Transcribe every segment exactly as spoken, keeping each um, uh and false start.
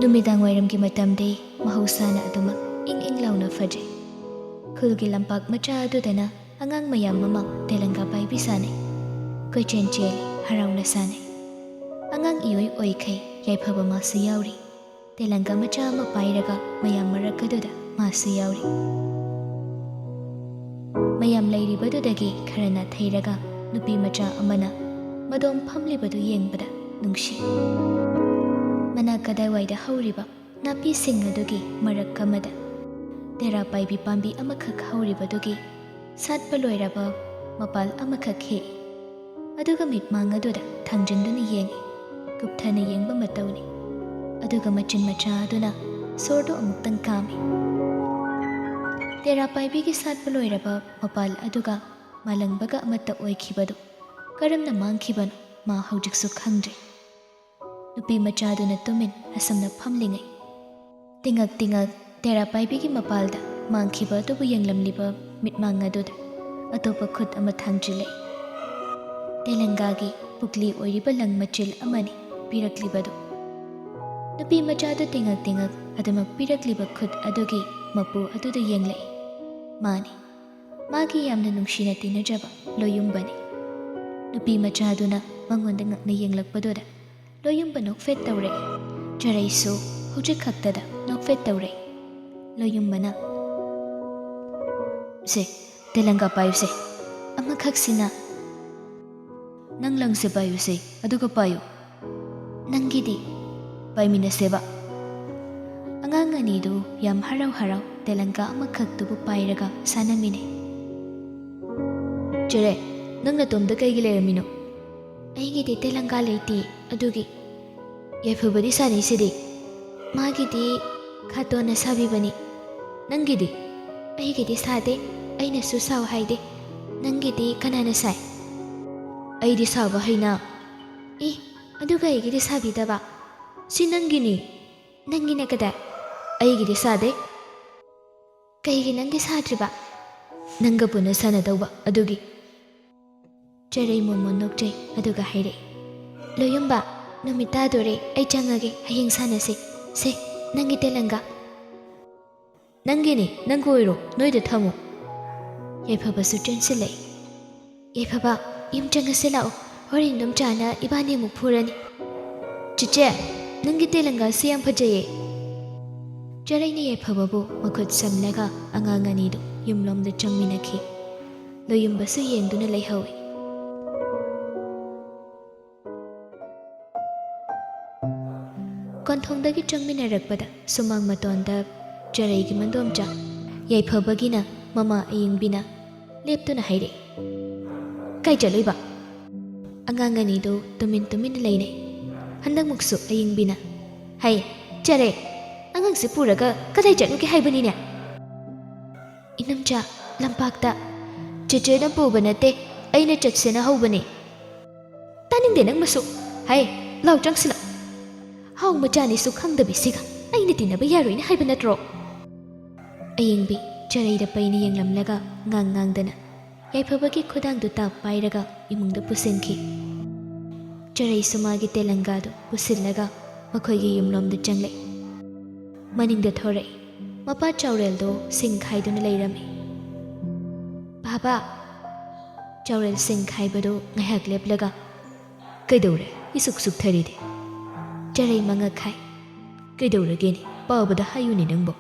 ꯅꯨꯃꯤꯗꯥꯡ ꯋꯥꯏꯔꯝꯒꯤ ꯃꯇꯝꯗꯤ ꯃꯍꯧꯁꯥꯅ ꯑꯗꯨꯃꯛ ꯏꯪ ꯏꯪ ꯂꯥꯎꯅ ꯐꯖꯩ꯫ ꯈꯨꯜꯒꯤ ꯂꯝꯄꯥꯛ ꯃꯆꯥ ꯑꯗꯨꯗꯅ ꯑꯉꯥꯡ ꯃꯌꯥꯝ ꯑꯃ ꯇꯦꯂꯪꯒꯥ ꯄꯥꯏꯕꯤ ꯁꯥꯟꯅꯩ꯫ ꯀꯣꯏꯆꯦꯟ ꯆꯦꯜꯂꯤ, ꯍꯔꯥꯎꯅ ꯁꯥꯟꯅꯩ꯫ ꯑꯉꯥꯡ ꯏꯑꯣꯏ ꯑꯣꯏꯈꯩ ꯌꯥꯏꯐꯕ ꯃꯥꯁꯨ ꯌꯥꯎꯔꯤ꯫ ꯇꯦꯂꯪꯒꯥ ꯃꯆꯥ ꯑꯃ ꯄꯥꯏꯔꯒ ꯃꯌꯥꯝ ꯃꯔꯛ ꯑꯗꯨꯗ ꯃꯥꯁꯨ ꯌꯥꯎꯔꯤ꯫ ꯃꯌꯥꯝ ꯂꯩꯔꯤꯕꯗꯨꯗꯒꯤ ꯈꯔ ꯅꯥꯊꯩꯔꯒ ꯅꯨꯄꯤ ꯃꯆꯥ ꯑꯃꯅ ꯃꯗꯣꯝ ꯐꯝꯂꯤꯕꯗꯨ ꯌꯦꯡꯕꯗ ꯅꯨꯡꯁꯤ꯫ ꯃꯅꯥꯛ ꯀꯗꯥꯏꯋꯥꯏꯗ ꯍꯧꯔꯤꯕ ꯅꯥꯄꯤꯁꯤꯡ ꯑꯗꯨꯒꯤ ꯃꯔꯛ ꯑꯃꯗ ꯇꯦꯔꯥ ꯄꯥꯏꯕꯤ ꯄꯥꯝꯕꯤ ꯑꯃꯈꯛ ꯍꯧꯔꯤꯕꯗꯨꯒꯤ ꯁꯥꯠꯄ ꯂꯣꯏꯔꯕ ꯃꯄꯥꯜ ꯑꯃꯈꯛ ꯍꯦꯛꯏ꯫ ꯑꯗꯨꯒ ꯃꯤꯠꯃꯥꯡ ꯑꯗꯨꯗ ꯊꯥꯡꯖꯤꯟꯗꯨꯅ ꯌꯦꯡꯏ꯫ ꯀꯨꯞꯊꯅ ꯌꯦꯡꯕ ꯃꯇꯧꯅꯤ꯫ ꯑꯗꯨꯒ ꯃꯆꯤꯟ ꯃꯆꯥ ꯑꯗꯨꯅ ꯁꯣꯔꯗꯨ ꯑꯃꯨꯛꯇꯪ ꯀꯥꯝꯃꯤ꯫ ꯇꯦꯔꯥ ꯄꯥꯏꯕꯤꯒꯤ ꯁꯥꯠꯄ ꯂꯣꯏꯔꯕ ꯃꯄꯥꯜ ꯑꯗꯨꯒ ꯃꯥꯂꯪꯕꯒ ꯑꯃꯠꯇ ꯑꯣꯏꯈꯤꯕꯗꯨ ꯀꯔꯝꯅ ꯃꯥꯡꯈꯤꯕꯅꯣ ꯃꯥ ꯍꯧꯖꯤꯛꯁꯨ ꯈꯪꯗ꯭ꯔꯤ꯫ ꯅꯨꯄꯤ ꯃꯆꯥꯗꯨꯅ ꯇꯨꯃꯤꯟ ꯑꯁꯨꯝꯅ ꯐꯝꯂꯤꯉꯩ, ꯇꯤꯉꯛ ꯇꯤꯉꯛ ꯇꯦꯔꯥ ꯄꯥꯏꯕꯤꯒꯤ ꯃꯄꯥꯜꯗ ꯃꯥꯡꯈꯤꯕ ꯑꯗꯨꯕꯨ ꯌꯦꯡꯂꯝꯂꯤꯕ ꯃꯤꯠꯃꯥꯡ ꯑꯗꯨꯗ ꯑꯇꯣꯞꯄ ꯈꯨꯠ ꯑꯃ ꯊꯥꯡꯖꯤꯜꯂꯛꯏ꯫ ꯇꯦꯂꯪꯒꯥꯒꯤ ꯄꯨꯛꯂꯤ ꯑꯣꯏꯔꯤꯕ ꯂꯪ ꯃꯆꯤꯜ ꯑꯃꯅꯤ ꯄꯤꯔꯛꯂꯤꯕꯗꯨ꯫ ꯅꯨꯄꯤ ꯃꯆꯥꯗꯨ ꯇꯤꯉꯛ ꯇꯤꯉꯛ ꯑꯗꯨꯃꯛ ꯄꯤꯔꯛꯂꯤꯕ ꯈꯨꯠ ꯑꯗꯨꯒꯤ ꯃꯄꯨ ꯑꯗꯨꯗ ꯌꯦꯡꯂꯛꯏ꯫ ꯃꯥꯅꯤ, ꯃꯥꯒꯤ ꯌꯥꯝꯅ ꯅꯨꯡꯁꯤꯅ ꯇꯤꯟꯅꯖꯕ ꯂꯣꯌꯨꯝꯕꯅꯤ꯫ ꯅꯨꯄꯤ ꯃꯆꯥꯗꯨꯅ ꯃꯉꯣꯟꯗ ꯉꯛꯅ ꯌꯦꯡꯂꯛꯄꯗꯨꯗ ꯂꯣꯌꯨꯝꯕ ꯅꯣꯛꯐꯦꯠ ꯇꯧꯔꯛꯏ꯫ ꯆꯔꯩꯁꯨ ꯍꯧꯖꯤꯛ ꯈꯛꯇꯗ ꯅꯣꯛꯐꯦꯠ ꯇꯧꯔꯛꯏ꯫ ꯂꯣꯌꯨꯝꯕꯅ, "ꯁꯦ, ꯇꯦꯂꯪꯒꯥ ꯄꯥꯏꯌꯨꯁꯦ, ꯑꯃꯈꯛꯁꯤꯅ꯫ ꯅꯪ ꯂꯪꯁꯦ ꯄꯥꯏꯌꯨꯁꯦ, ꯑꯗꯨꯒ ꯄꯥꯏꯌꯨ꯫ ꯅꯪꯒꯤꯗꯤ ꯄꯥꯏꯃꯤꯟꯅꯁꯦꯕ꯫" ꯑꯉꯥꯡ ꯑꯅꯤꯗꯨ ꯌꯥꯝ ꯍꯔꯥꯎ ꯍꯔꯥꯎ ꯇꯦꯂꯪꯒꯥ ꯑꯃꯈꯛꯇꯨꯕꯨ ꯄꯥꯏꯔꯒ ꯁꯥꯟꯅꯃꯤꯟꯅꯩ꯫ "ꯆꯔꯩ, ꯅꯪ ꯅꯇꯣꯝꯗ ꯀꯩꯒꯤ ꯂꯩꯔꯝꯃꯤꯅꯣ?" "ꯑꯩꯒꯤꯗꯤ ꯇꯦꯂꯪꯒꯥ ꯂꯩꯇꯦ, ꯑꯗꯨꯒꯤ꯫ ꯌꯥꯏꯐꯕꯗꯤ ꯁꯥꯟꯅꯩꯁꯤꯗꯤ꯫ ꯃꯥꯒꯤꯗꯤ ꯈꯥꯇꯣꯟꯅ ꯁꯥꯕꯤꯕꯅꯤ꯫ ꯅꯪꯒꯤꯗꯤ?" "ꯑꯩꯒꯤꯗꯤ ꯁꯥꯗꯦ, ꯑꯩꯅꯁꯨ ꯁꯥꯎ ꯍꯥꯏꯗꯦ꯫ ꯅꯪꯒꯤꯗꯤ ꯀꯅꯥꯅ ꯁꯥꯏ?" "ꯑꯩꯗꯤ ꯁꯥꯕ ꯍꯩꯅ꯫" "ꯏ, ꯑꯗꯨꯒ ꯑꯩꯒꯤꯗꯤ ꯁꯥꯕꯤꯗꯕ? ꯁꯤ ꯅꯪꯒꯤꯅꯤ꯫" "ꯅꯪꯒꯤꯅ ꯀꯗꯥꯏ? ꯑꯩꯒꯤꯗꯤ ꯁꯥꯗꯦ꯫" "ꯀꯩꯒꯤ ꯅꯪꯒꯤ ꯁꯥꯗ꯭ꯔꯤꯕ?" "ꯅꯪꯒ ꯄꯨꯟꯅ ꯁꯥꯟꯅꯗꯧꯕ ꯑꯗꯨꯒꯤ꯫" ꯆꯔꯩ ꯃꯣꯟ ꯃꯣꯟ ꯅꯣꯛꯆꯩ, ꯑꯗꯨꯒ ꯍꯥꯏꯔꯛꯏ, "ꯂꯣꯌꯨꯝꯕ, ꯅꯨꯃꯤꯠ ꯇꯥꯗꯣꯔꯦ, ꯑꯩ ꯆꯪꯉꯒꯦ, ꯍꯌꯦꯡ ꯁꯥꯟꯅꯁꯤ꯫" ꯁꯦ, ꯅꯪꯒꯤ ꯇꯦꯂꯪꯒꯥ꯫ ꯅꯪꯒꯤꯅꯤ, ꯅꯪꯒꯤ ꯑꯣꯏꯔꯣ, ꯅꯣꯏꯗ ꯊꯝꯃꯨ꯫ ꯌꯥꯏꯐꯕꯁꯨ ꯆꯦꯟꯁꯤꯜꯂꯛꯏ꯫ "ꯌꯥꯏꯐꯕ, ꯌꯨꯝ ꯆꯪꯉꯁꯤ ꯂꯥꯛꯑꯣ, ꯍꯣꯔꯦꯟ ꯏꯟꯗꯣꯝꯆꯥꯅ ꯏꯕꯥꯅꯤ ꯑꯃꯨꯛ ꯐꯨꯔꯅꯤ꯫" "ꯆꯤꯆꯦ, ꯅꯪꯒꯤ ꯇꯦꯂꯪꯒꯥꯁꯤ ꯌꯥꯝ ꯐꯖꯩꯌꯦ꯫" ꯆꯔꯩꯅ ꯌꯥꯏꯐꯕꯕꯨ ꯃꯈꯨꯠ ꯁꯝꯂꯒ ꯑꯉꯥꯡ ꯑꯅꯤꯗꯨ ꯌꯨꯝꯂꯣꯝꯗ ꯆꯪꯃꯤꯟꯅꯈꯤ꯫ ꯂꯣꯌꯨꯝꯕꯁꯨ ꯌꯦꯡꯗꯨꯅ ꯂꯩꯍꯧꯏ꯫ ꯀꯣꯟꯊꯣꯡꯗꯒꯤ ꯆꯪꯃꯤꯟꯅꯔꯛꯄꯗ ꯁꯨꯃꯥꯡ ꯃꯇꯣꯟꯗ ꯆꯔꯩꯒꯤ ꯃꯟꯗꯣꯝꯆꯥ ꯌꯥꯏꯐꯕꯒꯤꯅ ꯃꯃꯥ ꯑꯌꯤꯡꯕꯤꯅ ꯂꯦꯞꯇꯨꯅ ꯍꯥꯏꯔꯛꯏ, "ꯀꯥꯏ ꯆꯠꯂꯨꯏꯕ?" ꯑꯉꯥꯡ ꯑꯅꯤꯗꯨ ꯇꯨꯃꯤꯟ ꯇꯨꯃꯤꯟꯅ ꯂꯩꯅꯩ꯫ ꯍꯟꯗꯛꯃꯨꯛꯁꯨ ꯑꯌꯤꯡꯕꯤꯅ, "ꯍꯩ, ꯆꯔꯩ, ꯑꯉꯥꯡꯁꯤ ꯄꯨꯔꯒ ꯀꯗꯥꯏ ꯆꯠꯂꯨꯒꯦ ꯍꯥꯏꯕꯅꯤꯅꯦ?" "ꯏꯅꯝꯆꯥ, ꯂꯝꯄꯥꯛꯇ ꯆꯦꯆꯦꯅ ꯄꯨꯕ ꯅꯠꯇꯦ, ꯑꯩꯅ ꯆꯠꯁꯦꯅ ꯍꯧꯕꯅꯦ꯫" "ꯇꯥꯅꯤꯡꯗꯦ ꯅꯪ ꯃꯁꯨ꯫ ꯍꯩ, ꯂꯥꯎ ꯆꯪꯁꯤꯜꯂꯛ꯫ ꯍꯥꯎ ꯃꯆꯥꯅꯤꯁꯨ ꯈꯪꯗꯕꯤꯁꯤꯒ ꯑꯩꯅ ꯇꯤꯟꯅꯕ ꯌꯥꯔꯣꯏꯅ ꯍꯥꯏꯕ ꯅꯠꯇ꯭ꯔꯣ?" ꯑꯌꯤꯡꯕꯤ ꯆꯔꯩꯗ ꯄꯩꯅ ꯌꯦꯡꯂꯝꯂꯒ ꯉꯥꯡ ꯉꯥꯡꯗꯅ ꯌꯥꯏꯐꯕꯒꯤ ꯈꯨꯗꯥꯡꯗꯨ ꯇꯥꯞ ꯄꯥꯏꯔꯒ ꯏꯃꯨꯡꯗ ꯄꯨꯁꯤꯟꯈꯤ꯫ ꯆꯔꯩꯁꯨ ꯃꯥꯒꯤ ꯇꯦꯂꯪꯒꯥꯗꯨ ꯄꯨꯁꯤꯜꯂꯒ ꯃꯈꯣꯏꯒꯤ ꯌꯨꯝꯂꯣꯝꯗ ꯆꯪꯂꯛꯏ꯫ ꯃꯅꯤꯡꯗ ꯊꯣꯔꯛꯏ꯫ ꯃꯄꯥ ꯆꯥꯎꯔꯦꯜꯗꯣ ꯁꯤꯡ ꯈꯥꯏꯗꯨꯅ ꯂꯩꯔꯝꯃꯤ꯫ "ꯕꯥꯕꯥ!" ꯆꯥꯎꯔꯦꯜ ꯁꯤꯡ ꯈꯥꯏꯕꯗꯨ ꯉꯥꯏꯍꯥꯛ ꯂꯦꯞꯂꯒ, "ꯀꯩꯗꯧꯔꯦ? ꯏꯁꯨꯛ ꯁꯨꯛꯊꯔꯤꯗꯤ?" ꯆꯔꯩ ꯃꯉꯛ ꯈꯥꯏ꯫ "ꯀꯩꯗꯧꯔꯒꯦꯅꯦ? ꯄꯥꯕꯗ ꯍꯥꯏꯌꯨꯅꯦ ꯅꯪꯕꯣ꯫"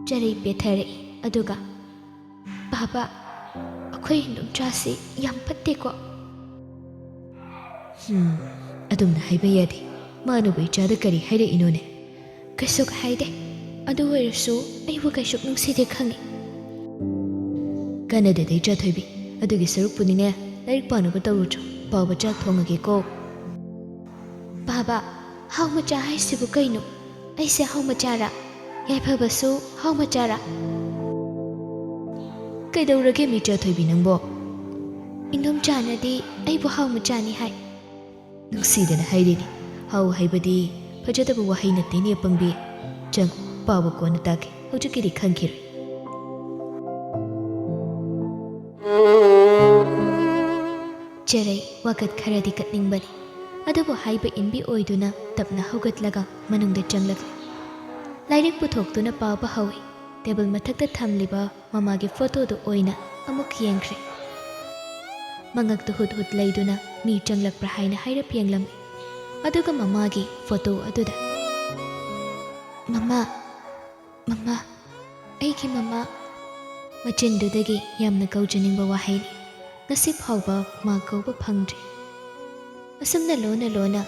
ꯆꯔꯩ ꯄꯦꯊꯔꯛꯏ꯫ ꯑꯗꯨꯒ, "ꯕꯥꯕꯥ, ꯑꯩꯈꯣꯏ ꯏꯟꯗꯣꯝꯆꯥꯁꯤ ꯌꯥꯝ ꯐꯠꯇꯦꯀꯣ?" "ꯍꯨꯝ, ꯑꯗꯨꯝꯅ ꯍꯥꯏꯕ ꯌꯥꯗꯦ꯫ ꯃꯥꯅꯕꯨ ꯏꯆꯥꯗ ꯀꯔꯤ ꯍꯥꯏꯔꯛꯏꯅꯣꯅꯦ?" "ꯀꯩꯁꯨ ꯍꯥꯏꯗꯦ꯫ ꯑꯗꯨ ꯑꯣꯏꯔꯁꯨ ꯑꯩꯕꯨ ꯀꯩꯁꯨ ꯅꯨꯡꯁꯤꯗꯦ ꯈꯪꯉꯤ꯫" "ꯀꯥꯟꯅꯗꯦꯗ ꯏꯆꯥ ꯊꯣꯏꯕꯤ꯫ ꯑꯗꯨꯒꯤ ꯁꯔꯨꯛꯄꯨꯗꯤꯅꯦ, ꯂꯥꯏꯔꯤꯛ ꯄꯥꯅꯕ ꯇꯧꯔꯨꯆꯣ꯫ ꯄꯥꯕ ꯆꯥꯛ ꯊꯣꯡꯉꯒꯦꯀꯣ꯫" "ꯕꯥꯕꯥ, ꯍꯥꯎ ꯃꯆꯥ ꯍꯥꯏꯁꯤꯕꯨ ꯀꯩꯅꯣ? ꯑꯩꯁꯦ ꯍꯥꯎ ꯃꯆꯥꯔꯥ? ꯌꯥꯏꯐꯕꯁꯨ ꯍꯥꯎ ꯃꯆꯥꯔꯥ?" "ꯀꯩꯗꯧꯔꯒꯦ ꯃꯤꯆꯥ ꯊꯣꯏꯕꯤ ꯅꯪꯕꯣ?" "ꯏꯟꯗꯣꯝꯆꯥꯅꯗꯤ ꯑꯩꯕꯨ ꯍꯥꯎ ꯃꯆꯥꯅꯤ ꯍꯥꯏ꯫" "ꯅꯨꯡꯁꯤꯗꯅ ꯍꯥꯏꯔꯤꯅꯤ꯫ ꯍꯥꯎ ꯍꯥꯏꯕꯗꯤ ꯐꯖꯗꯕ ꯋꯥꯍꯩ ꯅꯠꯇꯦꯅꯦ ꯑꯄꯪꯕꯤ꯫ ꯆꯪ, ꯄꯥꯕ ꯀꯣꯟꯅ ꯇꯥꯛꯀꯦ꯫ ꯍꯧꯖꯤꯛꯀꯤꯗꯤ ꯈꯪꯈꯤꯔꯣꯏ꯫" ꯆꯦꯔꯩ ꯋꯥꯀꯠ ꯈꯔꯗꯤ ꯀꯠꯅꯤꯡꯕꯅꯤ꯫ ꯑꯗꯨꯕꯨ ꯍꯥꯏꯕ ꯏꯟꯕꯤ ꯑꯣꯏꯗꯨꯅ ꯇꯞꯅ ꯍꯧꯒꯠꯂꯒ ꯃꯅꯨꯡꯗ ꯆꯪꯂꯛꯂꯦ꯫ ꯂꯥꯏꯔꯤꯛ ꯄꯨꯊꯣꯛꯇꯨꯅ ꯄꯥꯕ ꯍꯧꯏ꯫ ꯇꯦꯕꯜ ꯃꯊꯛꯇ ꯊꯝꯂꯤꯕ ꯃꯃꯥꯒꯤ ꯐꯣꯇꯣꯗꯨ ꯑꯣꯏꯅ ꯑꯃꯨꯛ ꯌꯦꯡꯈ꯭ꯔꯦ꯫ ꯃꯉꯛꯇ ꯍꯨꯠ ꯍꯨꯠ ꯂꯩꯗꯨꯅ ꯃꯤ ꯆꯪꯂꯛꯄ꯭ꯔꯥ ꯍꯥꯏꯅ ꯍꯥꯏꯔꯞ ꯌꯦꯡꯂꯝꯃꯤ꯫ ꯑꯗꯨꯒ ꯃꯃꯥꯒꯤ ꯐꯣꯇꯣ ꯑꯗꯨꯗ, "ꯃꯃꯥ, ꯃꯃꯥ, ꯑꯩꯒꯤ ꯃꯃꯥ!" ꯃꯆꯤꯟꯗꯨꯗꯒꯤ ꯌꯥꯝꯅ ꯀꯧꯖꯅꯤꯡꯕ ꯋꯥꯍꯩꯅꯤ꯫ ꯉꯁꯤ ꯐꯥꯎꯕ ꯃꯥ ꯀꯧꯕ ꯐꯪꯗ꯭ꯔꯤ꯫ ꯑꯁꯨꯝꯅ ꯂꯣꯟꯅ ꯂꯣꯟꯅ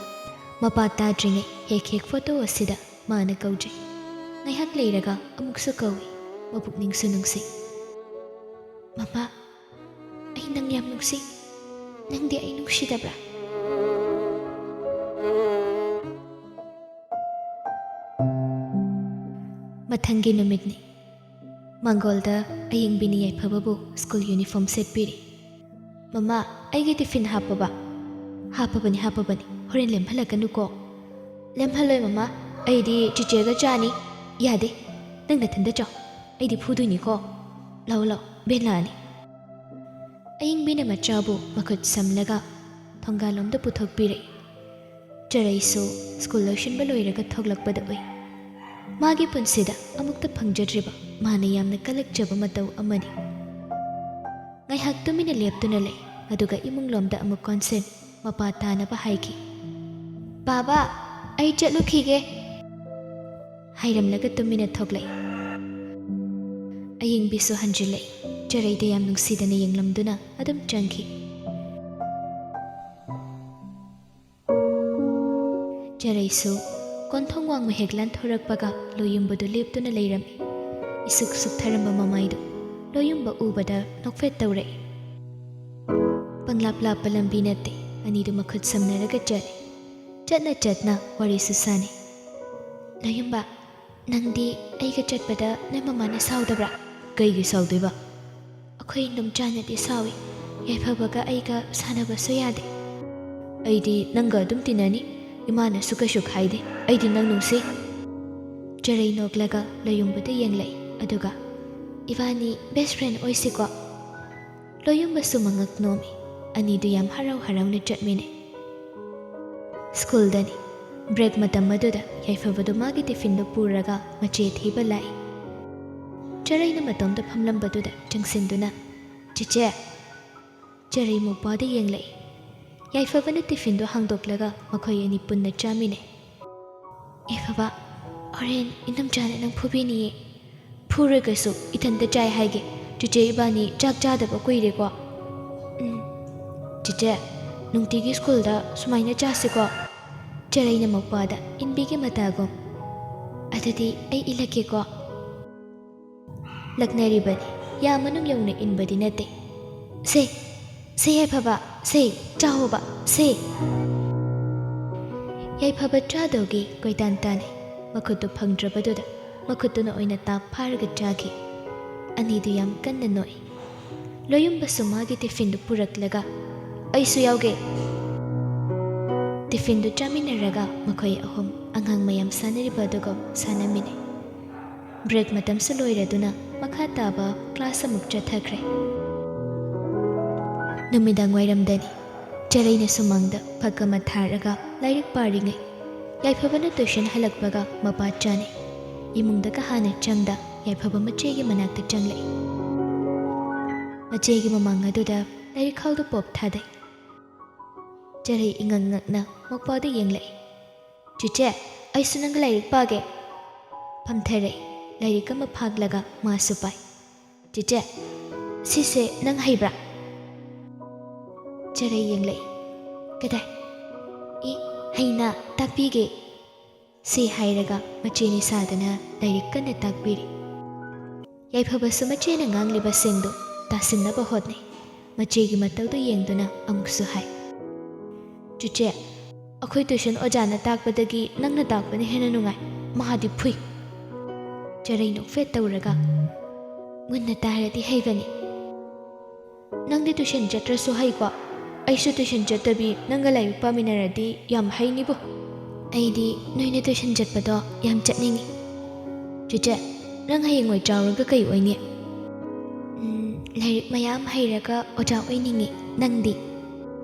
ꯃꯄꯥ ꯇꯥꯗ꯭ꯔꯤꯉꯩ ꯍꯦꯛ ꯍꯦꯛ ꯐꯣꯇꯣ ꯑꯁꯤꯗ ꯃꯥꯅ ꯀꯧꯖꯩ꯫ ꯉꯥꯏꯍꯥꯛ ꯂꯩꯔꯒ ꯑꯃꯨꯛꯁꯨ ꯀꯧꯏ, ꯃꯄꯨꯛꯅꯤꯡꯁꯨ ꯅꯨꯡꯁꯤ꯫ "ꯃꯃꯥ, ꯑꯩ ꯅꯪ ꯌꯥꯝ ꯅꯨꯡꯁꯤ꯫ ꯅꯪꯗꯤ ꯑꯩ ꯅꯨꯡꯁꯤꯗꯕ꯭ꯔꯥ?" ꯃꯊꯪꯒꯤ ꯅꯨꯃꯤꯠꯅꯤ꯫ ꯃꯥꯡꯒꯣꯜꯗ ꯑꯌꯤꯡꯕꯤꯅ ꯌꯥꯏꯐꯕꯕꯨ ꯁ꯭ꯀꯨꯜ ꯌꯨꯅꯤꯐꯣꯔꯝ ꯁꯦꯠꯄꯤꯔꯤ꯫ "ꯃꯃꯥ, ꯑꯩꯒꯤ ꯇꯤꯐꯤꯟ ꯍꯥꯞꯄꯕ?" "ꯍꯥꯞꯄꯕꯅꯤ, ꯍꯥꯞꯄꯕꯅꯤ꯫ ꯍꯣꯔꯦꯟ ꯂꯦꯝꯍꯜꯂꯛꯀꯅꯨꯀꯣ?" "ꯂꯦꯝꯍꯜꯂꯣꯏ ꯃꯃꯥ, ꯑꯩꯗꯤ ꯆꯤꯆꯦꯒ ꯆꯥꯅꯤ꯫" "ꯌꯥꯗꯦ, ꯅꯪ ꯅꯊꯟꯗ ꯆꯥꯎ, ꯑꯩꯗꯤ ꯐꯨꯗꯣꯏꯅꯤꯀꯣ꯫ ꯂꯥꯛꯑꯣ, ꯂꯥꯛꯑꯣ, ꯕꯦꯟ ꯂꯥꯛꯑꯅꯤ꯫" ꯑꯌꯤꯡꯕꯤꯅ ꯃꯆꯥꯕꯨ ꯃꯈꯨꯠ ꯁꯝꯂꯒ ꯊꯣꯡꯒꯥꯜꯂꯣꯝꯗ ꯄꯨꯊꯣꯛꯄꯤꯔꯛꯏ꯫ ꯆꯔꯩꯁꯨ ꯁ꯭ꯀꯨꯜ ꯂꯣꯏꯁꯤꯟꯕ ꯂꯣꯏꯔꯒ ꯊꯣꯛꯂꯛꯄꯗ ꯎꯏ꯫ ꯃꯥꯒꯤ ꯄꯨꯟꯁꯤꯗ ꯑꯃꯨꯛꯇ ꯐꯪꯖꯗ꯭ꯔꯤꯕ ꯃꯥꯅ ꯌꯥꯝꯅ ꯀꯜꯂꯛꯆꯕ ꯃꯇꯧ ꯑꯃꯅꯤ꯫ ꯉꯥꯏꯍꯥꯛ ꯇꯨꯃꯤꯟꯅ ꯂꯦꯞꯇꯨꯅ ꯂꯩ, ꯑꯗꯨꯒ ꯏꯃꯨꯡꯂꯣꯝꯗ ꯑꯃꯨꯛ ꯀꯣꯟꯁꯤꯟ ꯃꯄꯥ ꯇꯥꯅꯕ ꯍꯥꯏꯈꯤ꯫ "ꯕꯥꯕꯥ, ꯑꯩ ꯆꯠꯂꯨꯈꯤꯒꯦ," ꯍꯥꯏꯔꯝꯂꯒ ꯇꯨꯃꯤꯟꯅ ꯊꯣꯛꯂꯛꯏ꯫ ꯑꯌꯤꯡꯕꯤꯁꯨ ꯍꯟꯖꯤꯜꯂꯛꯏ꯫ ꯆꯔꯩꯗ ꯌꯥꯝ ꯅꯨꯡꯁꯤꯗꯅ ꯌꯦꯡꯂꯝꯗꯨꯅ ꯑꯗꯨꯝ ꯆꯪꯈꯤ꯫ ꯆꯔꯩꯁꯨ ꯀꯣꯟꯊꯣꯡ ꯋꯥꯡꯃ ꯍꯦꯛ ꯂꯥꯟꯊꯣꯔꯛꯄꯒ ꯂꯣꯌꯨꯝꯕꯗꯨ ꯂꯦꯞꯇꯨꯅ ꯂꯩꯔꯝꯃꯤ꯫ ꯏꯁꯨꯛ ꯁꯨꯛꯊꯔꯝꯕ ꯃꯃꯥꯏꯗꯨ ꯂꯣꯌꯨꯝꯕ ꯎꯕꯗ ꯅꯣꯛꯐꯦꯠ ꯇꯧꯔꯛꯏ꯫ ꯄꯪꯂꯥꯞ ꯂꯥꯞꯄ ꯂꯝꯕꯤ ꯅꯠꯇꯦ꯫ ꯑꯅꯤꯗꯨ ꯃꯈꯨꯠ ꯁꯝꯅꯔꯒ ꯆꯠꯂꯤ꯫ ꯆꯠꯅ ꯆꯠꯅ ꯋꯥꯔꯤꯁꯨ ꯁꯥꯟꯅꯩ꯫ "ꯂꯣꯌꯨꯝꯕ, ꯅꯪꯗꯤ ꯑꯩꯒ ꯆꯠꯄꯗ ꯅꯣꯏ ꯃꯃꯥꯅ ꯁꯥꯎꯗꯕ꯭ꯔꯥ?" "ꯀꯩꯒꯤ ꯁꯥꯎꯗꯣꯏꯕ? ꯑꯩꯈꯣꯏ ꯏꯟꯗꯣꯝꯆꯥꯅꯗꯤ ꯁꯥꯎꯏ꯫ ꯌꯥꯏꯐꯕꯒ ꯑꯩꯒ ꯁꯥꯟꯅꯕꯁꯨ ꯌꯥꯗꯦ꯫" "ꯑꯩꯗꯤ ꯅꯪꯒ ꯑꯗꯨꯝ ꯇꯤꯟꯅꯅꯤ꯫ ꯏꯃꯥꯅꯁꯨ ꯀꯩꯁꯨ ꯈꯥꯏꯗꯦ꯫ ꯑꯩꯗꯤ ꯅꯪ ꯅꯨꯡꯁꯤ꯫" ꯆꯔꯩ ꯅꯣꯛꯂꯒ ꯂꯣꯌꯨꯝꯕꯗ ꯌꯦꯡꯂꯛꯏ꯫ ꯑꯗꯨꯒ, "ꯏꯕꯥꯅꯤ ꯕꯦꯁ ꯐ꯭ꯔꯦꯟ ꯑꯣꯏꯁꯤꯀꯣ?" ꯂꯣꯌꯨꯝꯕꯁꯨ ꯃꯉꯛ ꯅꯣꯝꯃꯤ꯫ ꯑꯅꯤꯗꯨ ꯌꯥꯝ ꯍꯔꯥꯎ ꯍꯔꯥꯎꯅ ꯆꯠꯃꯤꯟꯅꯩ꯫ ꯁ꯭ꯀꯨꯜꯗꯅꯤ꯫ ꯕ꯭ꯔꯦꯛ ꯃꯇꯝ ꯑꯗꯨꯗ ꯌꯥꯏꯐꯕꯗꯨ ꯃꯥꯒꯤ ꯇꯤꯐꯤꯟꯗꯨ ꯄꯨꯔꯒ ꯃꯆꯦ ꯊꯤꯕ ꯂꯥꯛꯏ꯫ ꯆꯔꯩꯅ ꯃꯇꯣꯝꯇ ꯐꯝꯂꯝꯕꯗꯨꯗ ꯆꯪꯁꯤꯟꯗꯨꯅ, "ꯆꯦꯆꯦ!" ꯆꯔꯩ ꯃꯧꯄ꯭ꯋꯥꯗ ꯌꯦꯡꯂꯛꯏ꯫ ꯌꯥꯏꯐꯕꯅ ꯇꯤꯐꯤꯟꯗꯨ ꯍꯥꯡꯗꯣꯛꯂꯒ ꯃꯈꯣꯏ ꯑꯅꯤ ꯄꯨꯟꯅ ꯆꯥꯃꯤꯟꯅꯩ꯫ "ꯌꯥꯏꯐꯕ, ꯍꯣꯔꯦꯟ ꯏꯅꯝꯆꯥꯅ ꯅꯪ ꯐꯨꯕꯤꯅꯤꯌꯦ꯫" "ꯐꯨꯔꯒꯁꯨ ꯏꯊꯟꯇ ꯆꯥꯏ ꯍꯥꯏꯒꯦ꯫ ꯆꯦꯆꯦ ꯏꯕꯥꯅꯤ ꯆꯥꯛ ꯆꯥꯗꯕ ꯀꯨꯏꯔꯦꯀꯣ꯫" "ꯎꯝ꯫ ꯆꯦꯆꯦ, ꯅꯨꯡꯇꯤꯒꯤ ꯁ꯭ꯀꯨꯜꯗ ꯁꯨꯃꯥꯏꯅ ꯆꯥꯁꯤꯀꯣ꯫" ꯆꯔꯩꯅ ꯃꯧꯄ꯭ꯋꯥꯗ ꯏꯟꯕꯤꯒꯦ ꯃꯇꯥꯒꯨꯝ꯫ "ꯑꯗꯨꯗꯤ ꯑꯩ ꯏꯜꯂꯛꯀꯦꯀꯣ꯫" ꯂꯛꯅꯔꯤꯕꯅꯤ꯫ ꯌꯥ ꯃꯅꯨꯡ ꯌꯧꯅ ꯏꯟꯕꯗꯤ ꯅꯠꯇꯦ꯫ "ꯁꯦ, ꯁꯦ ꯌꯥꯏꯐꯕ, ꯁꯦ, ꯆꯥꯍꯧꯕ, ꯁꯦ꯫" ꯌꯥꯏꯐꯕ ꯆꯥꯗꯧꯒꯤ ꯀꯣꯏꯇꯥꯟ ꯇꯥꯟꯅꯩ꯫ ꯃꯈꯨꯠꯇꯨ ꯐꯪꯗ꯭ꯔꯕꯗꯨꯗ ꯃꯈꯨꯠꯇꯨꯅ ꯑꯣꯏꯅ ꯇꯥꯞ ꯐꯥꯔꯒ ꯆꯥꯈꯤ꯫ ꯑꯅꯤꯗꯨ ꯌꯥꯝ ꯀꯟꯅ ꯅꯣꯛꯏ꯫ ꯂꯣꯌꯨꯝꯕꯁꯨ ꯃꯥꯒꯤ ꯇꯤꯐꯤꯟꯗꯨ ꯄꯨꯔꯛꯂꯒ, "ꯑꯩꯁꯨ ꯌꯥꯎꯒꯦ꯫" ꯇꯤꯐꯤꯟꯗꯨ ꯆꯥꯃꯤꯟꯅꯔꯒ ꯃꯈꯣꯏ ꯑꯍꯨꯝ ꯑꯉꯥꯡ ꯃꯌꯥꯝ ꯁꯥꯟꯅꯔꯤꯕ ꯑꯗꯨꯒꯨꯝ ꯁꯥꯟꯅꯃꯤꯟꯅꯩ꯫ ꯕ꯭ꯔꯦꯛ ꯃꯇꯝꯁꯨ ꯂꯣꯏꯔꯗꯨꯅ ꯃꯈꯥ ꯇꯥꯕ ꯀ꯭ꯂꯥꯁ ꯑꯃꯨꯛ ꯆꯠꯊꯈ꯭ꯔꯦ꯫ ꯅꯨꯃꯤꯗꯥꯡ ꯋꯥꯏꯔꯝꯗꯅꯤ꯫ ꯆꯔꯩꯅ ꯁꯨꯃꯥꯡꯗ ꯐꯛ ꯑꯃ ꯊꯥꯔꯒ ꯂꯥꯏꯔꯤꯛ ꯄꯥꯔꯤꯉꯩ, ꯌꯥꯏꯐꯕꯅ ꯇꯨꯏꯁꯟ ꯍꯜꯂꯛꯄꯒ ꯃꯄꯥ ꯆꯥꯅꯩ꯫ ꯏꯃꯨꯡꯗꯒ ꯍꯥꯟꯅ ꯆꯪꯗ ꯌꯥꯏꯐꯕ ꯃꯆꯦꯒꯤ ꯃꯅꯥꯛꯇ ꯆꯪꯂꯛꯏ꯫ ꯃꯆꯦꯒꯤ ꯃꯃꯥꯡ ꯑꯗꯨꯗ ꯂꯥꯏꯔꯤꯛ ꯈꯥꯎꯗ ꯄꯣꯞ ꯊꯥꯗꯩ꯫ ꯆꯔꯩ ꯏꯉꯛ ꯉꯛꯅ ꯃꯧꯄ꯭ꯋꯥꯗ ꯌꯦꯡꯂꯛꯏ꯫ "ꯆꯦꯆꯦ, ꯑꯩꯁꯨ ꯅꯪꯒ ꯂꯥꯏꯔꯤꯛ ꯄꯥꯒꯦ꯫" ꯐꯝꯊꯔꯛꯏ꯫ ꯂꯥꯏꯔꯤꯛ ꯑꯃ ꯐꯥꯛꯂꯒ ꯃꯥꯁꯨ ꯄꯥꯏ꯫ "ꯆꯦꯆꯦ, ꯁꯤꯁꯦ ꯅꯪ ꯍꯩꯕ꯭ꯔꯥ?" ꯆꯔꯩ ꯌꯦꯡꯂꯛꯏ꯫ "ꯀꯗꯥꯏ? ꯏ, ꯍꯩꯅ, ꯇꯥꯛꯄꯤꯒꯦ꯫" ꯁꯤ ꯍꯥꯏꯔꯒ ꯃꯆꯦꯅꯤ ꯁꯥꯗꯅ ꯂꯥꯏꯔꯤꯛ ꯀꯟꯅ ꯇꯥꯛꯄꯤꯔꯤ꯫ ꯌꯥꯏꯐꯕꯁꯨ ꯃꯆꯦꯅ ꯉꯥꯡꯂꯤꯕꯁꯤꯡꯗꯨ ꯇꯥꯁꯤꯟꯅꯕ ꯍꯣꯠꯅꯩ꯫ ꯃꯆꯦꯒꯤ ꯃꯇꯧꯗꯨ ꯌꯦꯡꯗꯨꯅ ꯑꯃꯨꯛꯁꯨ ꯍꯥꯏ, "ꯆꯦꯆꯦ, ꯑꯩꯈꯣꯏ ꯇꯨꯏꯁꯟ ꯑꯣꯖꯥꯅ ꯇꯥꯛꯄꯗꯒꯤ ꯅꯪꯅ ꯇꯥꯛꯄꯅ ꯍꯦꯟꯅ ꯅꯨꯡꯉꯥꯏ꯫ ꯃꯥꯗꯤ ꯐꯨꯏ꯫" ꯆꯔꯩ ꯅꯣꯛꯐꯦꯠ ꯇꯧꯔꯒ, "ꯃꯨꯟꯅ ꯇꯥꯔꯗꯤ ꯍꯩꯕꯅꯤ꯫ ꯅꯪꯗꯤ ꯇꯨꯏꯁꯟ ꯆꯠꯇ꯭ꯔꯁꯨ ꯍꯩꯀꯣ? ꯑꯩꯁꯨ ꯇꯨꯏꯁꯟ ꯆꯠꯇꯕꯤ ꯅꯪꯒ ꯂꯥꯏꯔꯤꯛ ꯄꯥꯃꯤꯟꯅꯔꯗꯤ ꯌꯥꯝ ꯍꯩꯅꯤꯕꯨ꯫" "ꯑꯩꯗꯤ ꯅꯣꯏꯅ ꯇꯨꯏꯁꯟ ꯆꯠꯄꯗꯣ ꯌꯥꯝ ꯆꯠꯅꯤꯡꯉꯤ꯫" "ꯆꯦꯆꯦ, ꯅꯪ ꯍꯌꯦꯡꯋꯥꯏ ꯆꯥꯎꯔꯒ ꯀꯩ ꯑꯣꯏꯅꯤ?" "ꯎꯝ, ꯂꯥꯏꯔꯤꯛ ꯃꯌꯥꯝ ꯍꯩꯔꯒ ꯑꯣꯖꯥ ꯑꯣꯏꯅꯤꯡꯉꯤ꯫ ꯅꯪꯗꯤ?"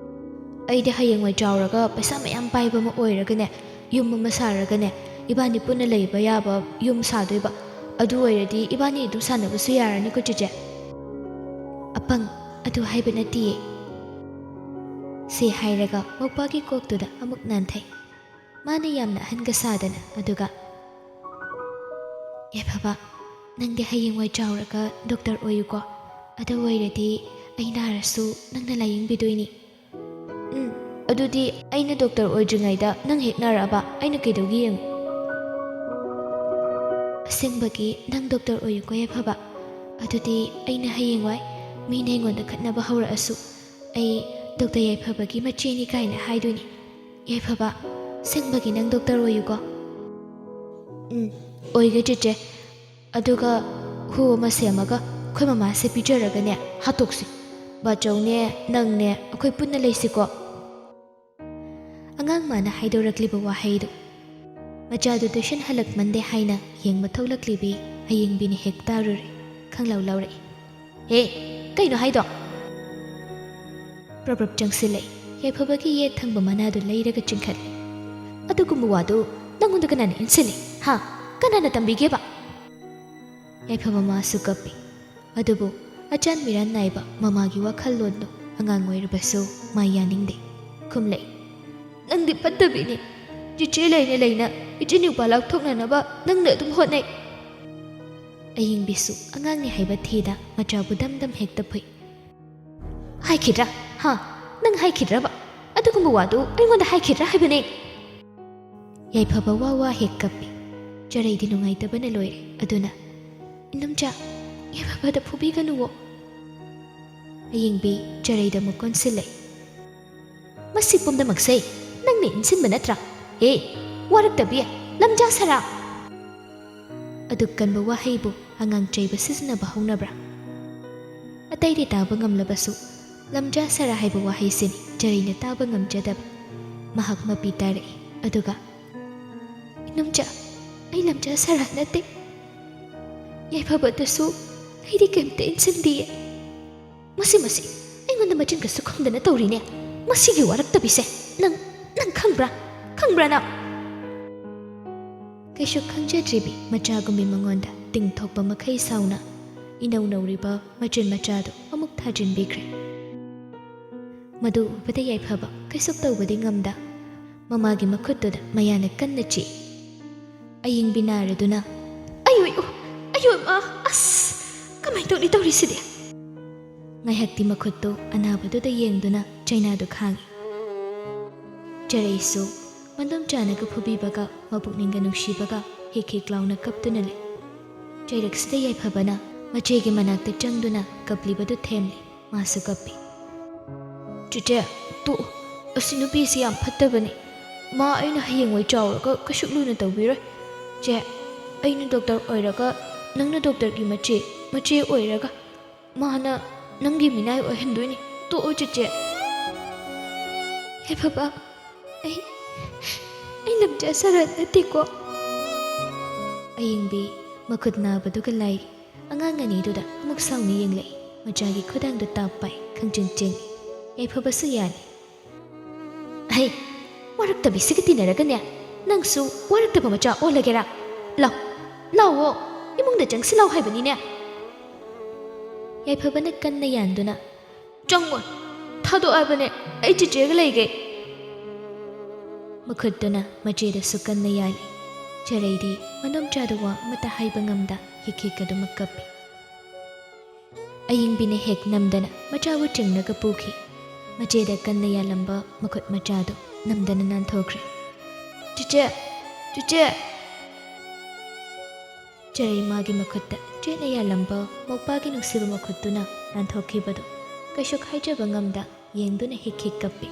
ꯑꯩꯗꯤ ꯍꯌꯦꯡꯋꯥꯏ ꯆꯥꯎꯔꯒ ꯄꯩꯁꯥ ꯃꯌꯥꯝ ꯄꯥꯏꯕ ꯑꯃ ꯑꯣꯏꯔꯒꯅꯦ, ꯌꯨꯝ ꯑꯃ ꯁꯥꯔꯒꯅꯦ, ꯏꯕꯥꯅꯤ ꯄꯨꯟꯅ ꯂꯩꯕ ꯌꯥꯕ ꯌꯨꯝ ꯁꯥꯗꯣꯏꯕ꯫ ꯑꯗꯨ ꯑꯣꯏꯔꯗꯤ ꯏꯕꯥꯅꯤ ꯑꯗꯨꯝ ꯁꯥꯟꯅꯕꯁꯨ ꯌꯥꯔꯅꯤꯀꯣ, ꯆꯦꯆꯦ꯫ "ꯑꯄꯪ, ꯑꯗꯨ ꯍꯥꯏꯕ ꯅꯠꯇꯤꯌꯦ꯫" ꯁꯤ ꯍꯥꯏꯔꯒ ꯃꯧꯄꯥꯒꯤ ꯀꯣꯛꯇꯨꯗ ꯑꯃꯨꯛ ꯅꯥꯟꯊꯩ꯫ ꯃꯥꯅ ꯌꯥꯝꯅ ꯑꯍꯟꯒ ꯁꯥꯗꯅ, ꯑꯗꯨꯒ, "ꯌꯥꯏꯐꯕ, ꯅꯪꯗꯤ ꯍꯌꯦꯡꯋꯥꯏ ꯆꯥꯎꯔꯒ ꯗꯣꯛꯇꯔ ꯑꯣꯏꯌꯨꯀꯣ꯫ ꯑꯗꯨ ꯑꯣꯏꯔꯗꯤ ꯑꯩ ꯅꯥꯔꯁꯨ ꯅꯪꯅ ꯂꯥꯌꯦꯡꯕꯤꯗꯣꯏꯅꯤ꯫" "ꯎꯝ, ꯑꯗꯨꯗꯤ ꯑꯩꯅ ꯗꯣꯛꯇꯔ ꯑꯣꯏꯗ꯭ꯔꯤꯉꯩꯗ ꯅꯪ ꯍꯦꯛ ꯅꯥꯔꯛꯑꯕ ꯑꯩꯅ ꯀꯩꯗꯧꯒꯦ ꯌꯦꯡꯉꯨ꯫" "ꯑꯁꯦꯡꯕꯒꯤ ꯅꯪ ꯗꯣꯛꯇꯔ ꯑꯣꯏꯌꯨꯀꯣ, ꯌꯥꯏꯐꯕ꯫ ꯑꯗꯨꯗꯤ ꯑꯩꯅ ꯍꯌꯦꯡꯋꯥꯏ ꯃꯤꯅ ꯑꯩꯉꯣꯟꯗ ꯈꯠꯅꯕ ꯍꯧꯔꯛꯑꯁꯨ, ꯑꯩ ꯗꯣꯛꯇꯔ ꯌꯥꯏꯐꯕꯒꯤ ꯃꯆꯦꯅꯤ ꯀꯥꯏꯅ ꯍꯥꯏꯗꯣꯏꯅꯤ꯫ ꯌꯥꯏꯐꯕ, ꯑꯁꯦꯡꯕꯒꯤ ꯅꯪ ꯗꯣꯛꯇꯔ ꯑꯣꯏꯌꯨꯀꯣ꯫" "ꯎꯝ, ꯑꯣꯏꯒꯦ, ꯆꯦꯆꯦ꯫ ꯑꯗꯨꯒ ꯍꯨ ꯑꯃ ꯁꯦꯝꯃꯒ ꯑꯩꯈꯣꯏ ꯃꯃꯥꯁꯦ ꯄꯤꯖꯔꯒꯅꯦ ꯍꯥꯠꯇꯣꯛꯁꯤ꯫ ꯕꯥꯆꯧꯅꯦ, ꯅꯪꯅꯦ, ꯑꯩꯈꯣꯏ ꯄꯨꯟꯅ ꯂꯩꯁꯤꯀꯣ꯫" ꯑꯉꯥꯡ ꯃꯥꯅ ꯍꯥꯏꯗꯣꯔꯛꯂꯤꯕ ꯋꯥꯍꯩꯗꯨ ꯃꯆꯥꯗꯨ ꯇꯨꯏꯁꯟ ꯍꯜꯂꯛꯃꯟꯗꯦ ꯍꯥꯏꯅ ꯌꯦꯡꯕ ꯊꯣꯛꯂꯛꯂꯤꯕꯤ ꯑꯌꯦꯡꯕꯤꯅ ꯍꯦꯛ ꯇꯥꯔꯨꯔꯦ꯫ ꯈꯪꯂꯧ ꯂꯧꯔꯛꯏ꯫ "ꯍꯦ, ꯀꯩꯅꯣ ꯍꯥꯏꯗꯣ?" ꯄ꯭ꯔꯞ ꯄ꯭ꯔꯞ ꯆꯪꯁꯤꯜꯂꯛꯏ꯫ ꯌꯥꯏꯐꯕꯒꯤ ꯌꯦꯠ ꯊꯪꯕ ꯃꯅꯥꯗꯨ ꯂꯩꯔꯒ ꯆꯤꯡꯈꯠꯂꯤ꯫ "ꯑꯗꯨꯒꯨꯝꯕ ꯋꯥꯗꯨ ꯅꯪꯉꯣꯟꯗ ꯀꯅꯥꯅ ꯏꯟꯁꯤꯜꯂꯤ? ꯍꯥ? ꯀꯅꯥꯅ ꯇꯝꯕꯤꯒꯦꯕ?" ꯌꯥꯏꯐꯕ ꯃꯥꯁꯨ ꯀꯞꯄꯤ꯫ ꯑꯗꯨꯕꯨ ꯑꯆꯥꯟ ꯃꯤꯔꯥꯟ ꯅꯥꯏꯕ ꯃꯃꯥꯒꯤ ꯋꯥꯈꯜꯂꯣꯟꯗꯨ ꯑꯉꯥꯡ ꯑꯣꯏꯔꯕꯁꯨ ꯃꯥ ꯌꯥꯅꯤꯡꯗꯦ꯫ ꯈꯨꯝꯂꯛꯏ꯫ "ꯅꯪꯗꯤ ꯐꯠꯇꯕꯤꯅꯤ꯫ ꯆꯤꯆꯦ ꯂꯩꯅ ꯂꯩꯅ ꯏꯆꯤꯟ ꯏꯎꯄꯥ ꯂꯥꯎꯊꯣꯛꯅꯅꯕ ꯅꯪꯅ ꯑꯗꯨꯝ ꯍꯣꯠꯅꯩ꯫" ꯑꯌꯤꯡꯕꯤꯁꯨ ꯑꯉꯥꯡꯅꯤ ꯍꯥꯏꯕ ꯊꯤꯗ ꯃꯆꯥꯕꯨ ꯗꯝ ꯗꯝ ꯍꯦꯛꯇ ꯐꯨꯏ꯫ "ꯍꯥꯏꯈꯤꯗ꯭ꯔꯥ? ꯍꯥ? ꯅꯪ ꯍꯥꯏꯈꯤꯗ꯭ꯔꯕ? ꯑꯗꯨꯒꯨꯝꯕ ꯋꯥꯗꯨ ꯑꯩꯉꯣꯟꯗ ꯍꯥꯏꯈꯤꯗ꯭ꯔꯥ ꯍꯥꯏꯕꯅꯦ?" ꯌꯥꯏꯐꯕ ꯋꯥ ꯋꯥ ꯍꯦꯛ ꯀꯞꯄꯤ꯫ ꯆꯔꯩꯗꯤ ꯅꯨꯡꯉꯥꯏꯇꯕꯅ ꯂꯣꯏꯔꯦ꯫ ꯑꯗꯨꯅ, "ꯏꯅꯝꯆꯥ, ꯌꯥꯏꯐꯕꯗ ꯐꯨꯕꯤꯒꯅꯨꯋꯣ꯫" ꯑꯌꯤꯡꯕꯤ ꯆꯔꯩꯗ ꯑꯃꯨꯛ ꯀꯣꯟꯁꯤꯜꯂꯛꯏ꯫ "ꯃꯁꯤ ꯄꯨꯝꯅꯃꯛꯁꯦ ꯅꯪꯅ ꯏꯟꯁꯤꯟꯕ ꯅꯠꯇ꯭ꯔꯥ? ꯍꯦ, ꯋꯥꯔꯛꯇꯕꯤ, ꯂꯝꯖꯥ ꯁꯔꯥ!" ꯑꯗꯨꯛ ꯀꯟꯕ ꯋꯥꯍꯩꯕꯨ ꯑꯉꯥꯡ ꯆꯩꯕ ꯁꯤꯖꯤꯟꯅꯕ ꯍꯧꯅꯕ꯭ꯔꯥ? ꯑꯇꯩꯗꯤ ꯇꯥꯕ ꯉꯝꯂꯕꯁꯨ, ꯂꯝꯖꯥ ꯁꯔꯥ ꯍꯥꯏꯕ ꯋꯥꯍꯩꯁꯤꯅꯤ ꯆꯔꯩꯅ ꯇꯥꯕ ꯉꯝꯖꯗꯕ꯫ ꯃꯍꯥꯛ ꯃꯄꯤ ꯇꯥꯔꯛꯏ, ꯑꯗꯨꯒ, "ꯏꯅꯝꯆꯥ, ꯑꯩ ꯂꯝꯖꯥ ꯁꯔꯥ ꯅꯠꯇꯦ꯫ ꯌꯥꯏꯐꯕꯗꯁꯨ ꯑꯩꯗꯤ ꯀꯩꯝꯇ ꯏꯟꯁꯤꯟꯗꯤꯌꯦ꯫ ꯃꯁꯤ, ꯃꯁꯤ ꯑꯩꯉꯣꯟꯗ ꯃꯆꯤꯟ ꯀꯩꯁꯨ ꯈꯨꯝꯗꯅ ꯇꯧꯔꯤꯅꯦ꯫ ꯃꯁꯤꯒꯤ ꯋꯥꯔꯛꯇꯕꯤꯁꯦ ꯅꯪ, ꯅꯪ ꯈꯪꯕ꯭ꯔꯥ? ꯈꯪꯕ꯭ꯔꯥ ꯅꯪ? ꯀꯩꯁꯨ ꯈꯪꯖꯗ꯭ꯔꯤꯕꯤ ꯃꯆꯥꯒꯨꯝꯕꯤ ꯃꯉꯣꯟꯗ ꯇꯤꯡꯊꯣꯛꯄ ꯃꯈꯩ ꯁꯥꯎꯅ ꯏꯅꯧ ꯅꯧꯔꯤꯕ ꯃꯆꯤꯟ ꯃꯆꯥꯗꯨ ꯑꯃꯨꯛ ꯊꯥꯖꯤꯟꯕꯤꯈ꯭ꯔꯦ꯫ ꯃꯗꯨ ꯎꯕꯗ ꯌꯥꯏꯐꯕ ꯀꯩꯁꯨ ꯇꯧꯕꯗꯤ ꯉꯝꯗ ꯃꯃꯥꯒꯤ ꯃꯈꯨꯠꯇꯨꯗ ꯃꯌꯥꯅ ꯀꯟꯅ ꯆꯤꯛꯏ꯫ ꯑꯌꯤꯡꯕꯤ ꯅꯥꯔꯗꯨꯅ, "ꯑꯌꯣꯏ, ꯑꯣ, ꯑꯌꯣꯏ, ꯃꯥ, ꯑꯁ, ꯀꯃꯥꯏ ꯇꯧꯅꯤ ꯇꯧꯔꯤꯁꯤꯗꯤ?" ꯉꯥꯏꯍꯥꯛꯇꯤ ꯃꯈꯨꯠꯇꯨ ꯑꯅꯥꯕꯗꯨꯗ ꯌꯦꯡꯗꯨꯅ ꯆꯩꯅꯥꯗꯨ ꯈꯥꯡꯏ꯫ ꯆꯔꯩꯁꯨ ꯃꯗꯣꯝꯆꯥꯅꯒ ꯐꯨꯕꯤꯕꯒ ꯃꯄꯨꯛꯅꯤꯡꯒ ꯅꯨꯡꯁꯤꯕꯒ ꯍꯤꯛ ꯍꯤꯛ ꯂꯥꯎꯅ ꯀꯞꯇꯨꯅ ꯂꯩ꯫ ꯆꯩꯔꯛꯁꯤꯗ ꯌꯥꯏꯐꯕꯅ ꯃꯆꯦꯒꯤ ꯃꯅꯥꯛꯇ ꯆꯪꯗꯨꯅ ꯀꯞꯂꯤꯕꯗꯨ ꯊꯦꯝꯂꯤ꯫ ꯃꯥꯁꯨ ꯀꯞꯄꯤ꯫ "ꯆꯤꯆꯦ, ꯇꯣꯛꯎ꯫ ꯑꯁꯤ ꯅꯨꯄꯤꯁꯤ ꯌꯥꯝ ꯐꯠꯇꯕꯅꯤ꯫ ꯃꯥ ꯑꯩꯅ ꯍꯌꯦꯡꯋꯥꯏ ꯆꯥꯎꯔꯒ ꯀꯩꯁꯨ ꯂꯨꯅ ꯇꯧꯕꯤꯔꯣꯏ꯫ ꯆꯦ, ꯑꯩꯅ ꯗꯣꯛꯇꯔ ꯑꯣꯏꯔꯒ ꯅꯪꯅ ꯗꯣꯛꯇꯔꯒꯤ ꯃꯆꯦ, ꯃꯆꯦ ꯑꯣꯏꯔꯒ ꯃꯥꯅ ꯅꯪꯒꯤ ꯃꯤꯅꯥꯏ ꯑꯣꯏꯍꯟꯗꯣꯏꯅꯤ꯫ ꯇꯣꯛꯑꯣ, ꯆꯤꯆꯦ꯫" "ꯌꯥꯏꯐꯕ, ꯑꯩ, ꯑꯩ ꯂꯝꯖꯥ ꯁꯥꯔꯥ ꯅꯠꯇꯦꯀꯣ꯫" ꯑꯌꯤꯡꯕꯤ ꯃꯈꯨꯠ ꯅꯥꯕꯗꯨꯒ ꯂꯥꯏꯔꯤ꯫ ꯑꯉꯥꯡ ꯑꯅꯤꯗꯨꯗ ꯑꯃꯨꯛ ꯁꯥꯎꯅ ꯌꯦꯡꯂꯛꯏ꯫ ꯃꯆꯥꯒꯤ ꯈꯨꯗꯥꯡꯗꯨ ꯇꯥꯞ ꯄꯥꯏ, ꯈꯪꯆꯤꯡ ꯆꯤꯡꯏ꯫ ꯌꯥꯏꯐꯕꯁꯨ ꯌꯥꯅꯤ꯫ "ꯍꯩ, ꯋꯥꯔꯛꯇꯕꯤꯁꯤꯒ ꯇꯤꯟꯅꯔꯒꯅꯦ, ꯅꯪꯁꯨ ꯋꯥꯔꯛꯇꯕ ꯃꯆꯥ ꯑꯣꯜꯂꯒꯦꯔꯥ? ꯂꯥꯎ, ꯂꯥꯎꯑꯣ, ꯏꯃꯨꯡꯗ ꯆꯪꯁꯤꯜꯂꯥꯎ ꯍꯥꯏꯕꯅꯤꯅꯦ꯫" ꯌꯥꯏꯐꯕꯅ ꯀꯟꯅ ꯌꯥꯟꯗꯨꯅ, "ꯆꯪꯉꯣꯏ, ꯊꯥꯗꯣꯛꯑꯕꯅꯦ, ꯑꯩ ꯆꯤꯆꯦꯒ ꯂꯩꯒꯦ꯫" ꯃꯈꯨꯠꯇꯨꯅ ꯃꯆꯦꯗꯁꯨ ꯀꯟꯅ ꯌꯥꯜꯂꯤ꯫ ꯆꯔꯩꯗꯤ ꯃꯗꯣꯝꯆꯥꯗ ꯋꯥ ꯑꯃꯠꯇ ꯍꯥꯏꯕ ꯉꯝꯗ ꯍꯤꯛ ꯍꯤꯛ ꯑꯗꯨꯃꯛ ꯀꯞꯄꯤ꯫ ꯑꯌꯤꯡꯕꯤꯅ ꯍꯦꯛ ꯅꯝꯗꯅ ꯃꯆꯥꯕꯨ ꯆꯤꯡꯂꯒ ꯄꯨꯈꯤ꯫ ꯃꯆꯦꯗ ꯀꯟꯅ ꯌꯥꯜꯂꯝꯕ ꯃꯈꯨꯠ ꯃꯆꯥꯗꯨ ꯅꯝꯗꯅ ꯅꯥꯟꯊꯣꯛꯈ꯭ꯔꯦ꯫ "ꯆꯤꯆꯦ! ꯆꯤꯆꯦ!" ꯆꯔꯩ ꯃꯥꯒꯤ ꯃꯈꯨꯠꯇ ꯆꯦꯠꯅ ꯌꯥꯜꯂꯝꯕ ꯃꯧꯄꯥꯒꯤ ꯅꯨꯡꯁꯤꯕ ꯃꯈꯨꯠꯇꯨꯅ ꯅꯥꯟꯊꯣꯛꯈꯤꯕꯗꯨ ꯀꯩꯁꯨ ꯈꯥꯏꯖꯕ ꯉꯝꯗ ꯌꯦꯡꯗꯨꯅ ꯍꯤꯛ ꯍꯤꯛ ꯀꯞꯄꯤ꯫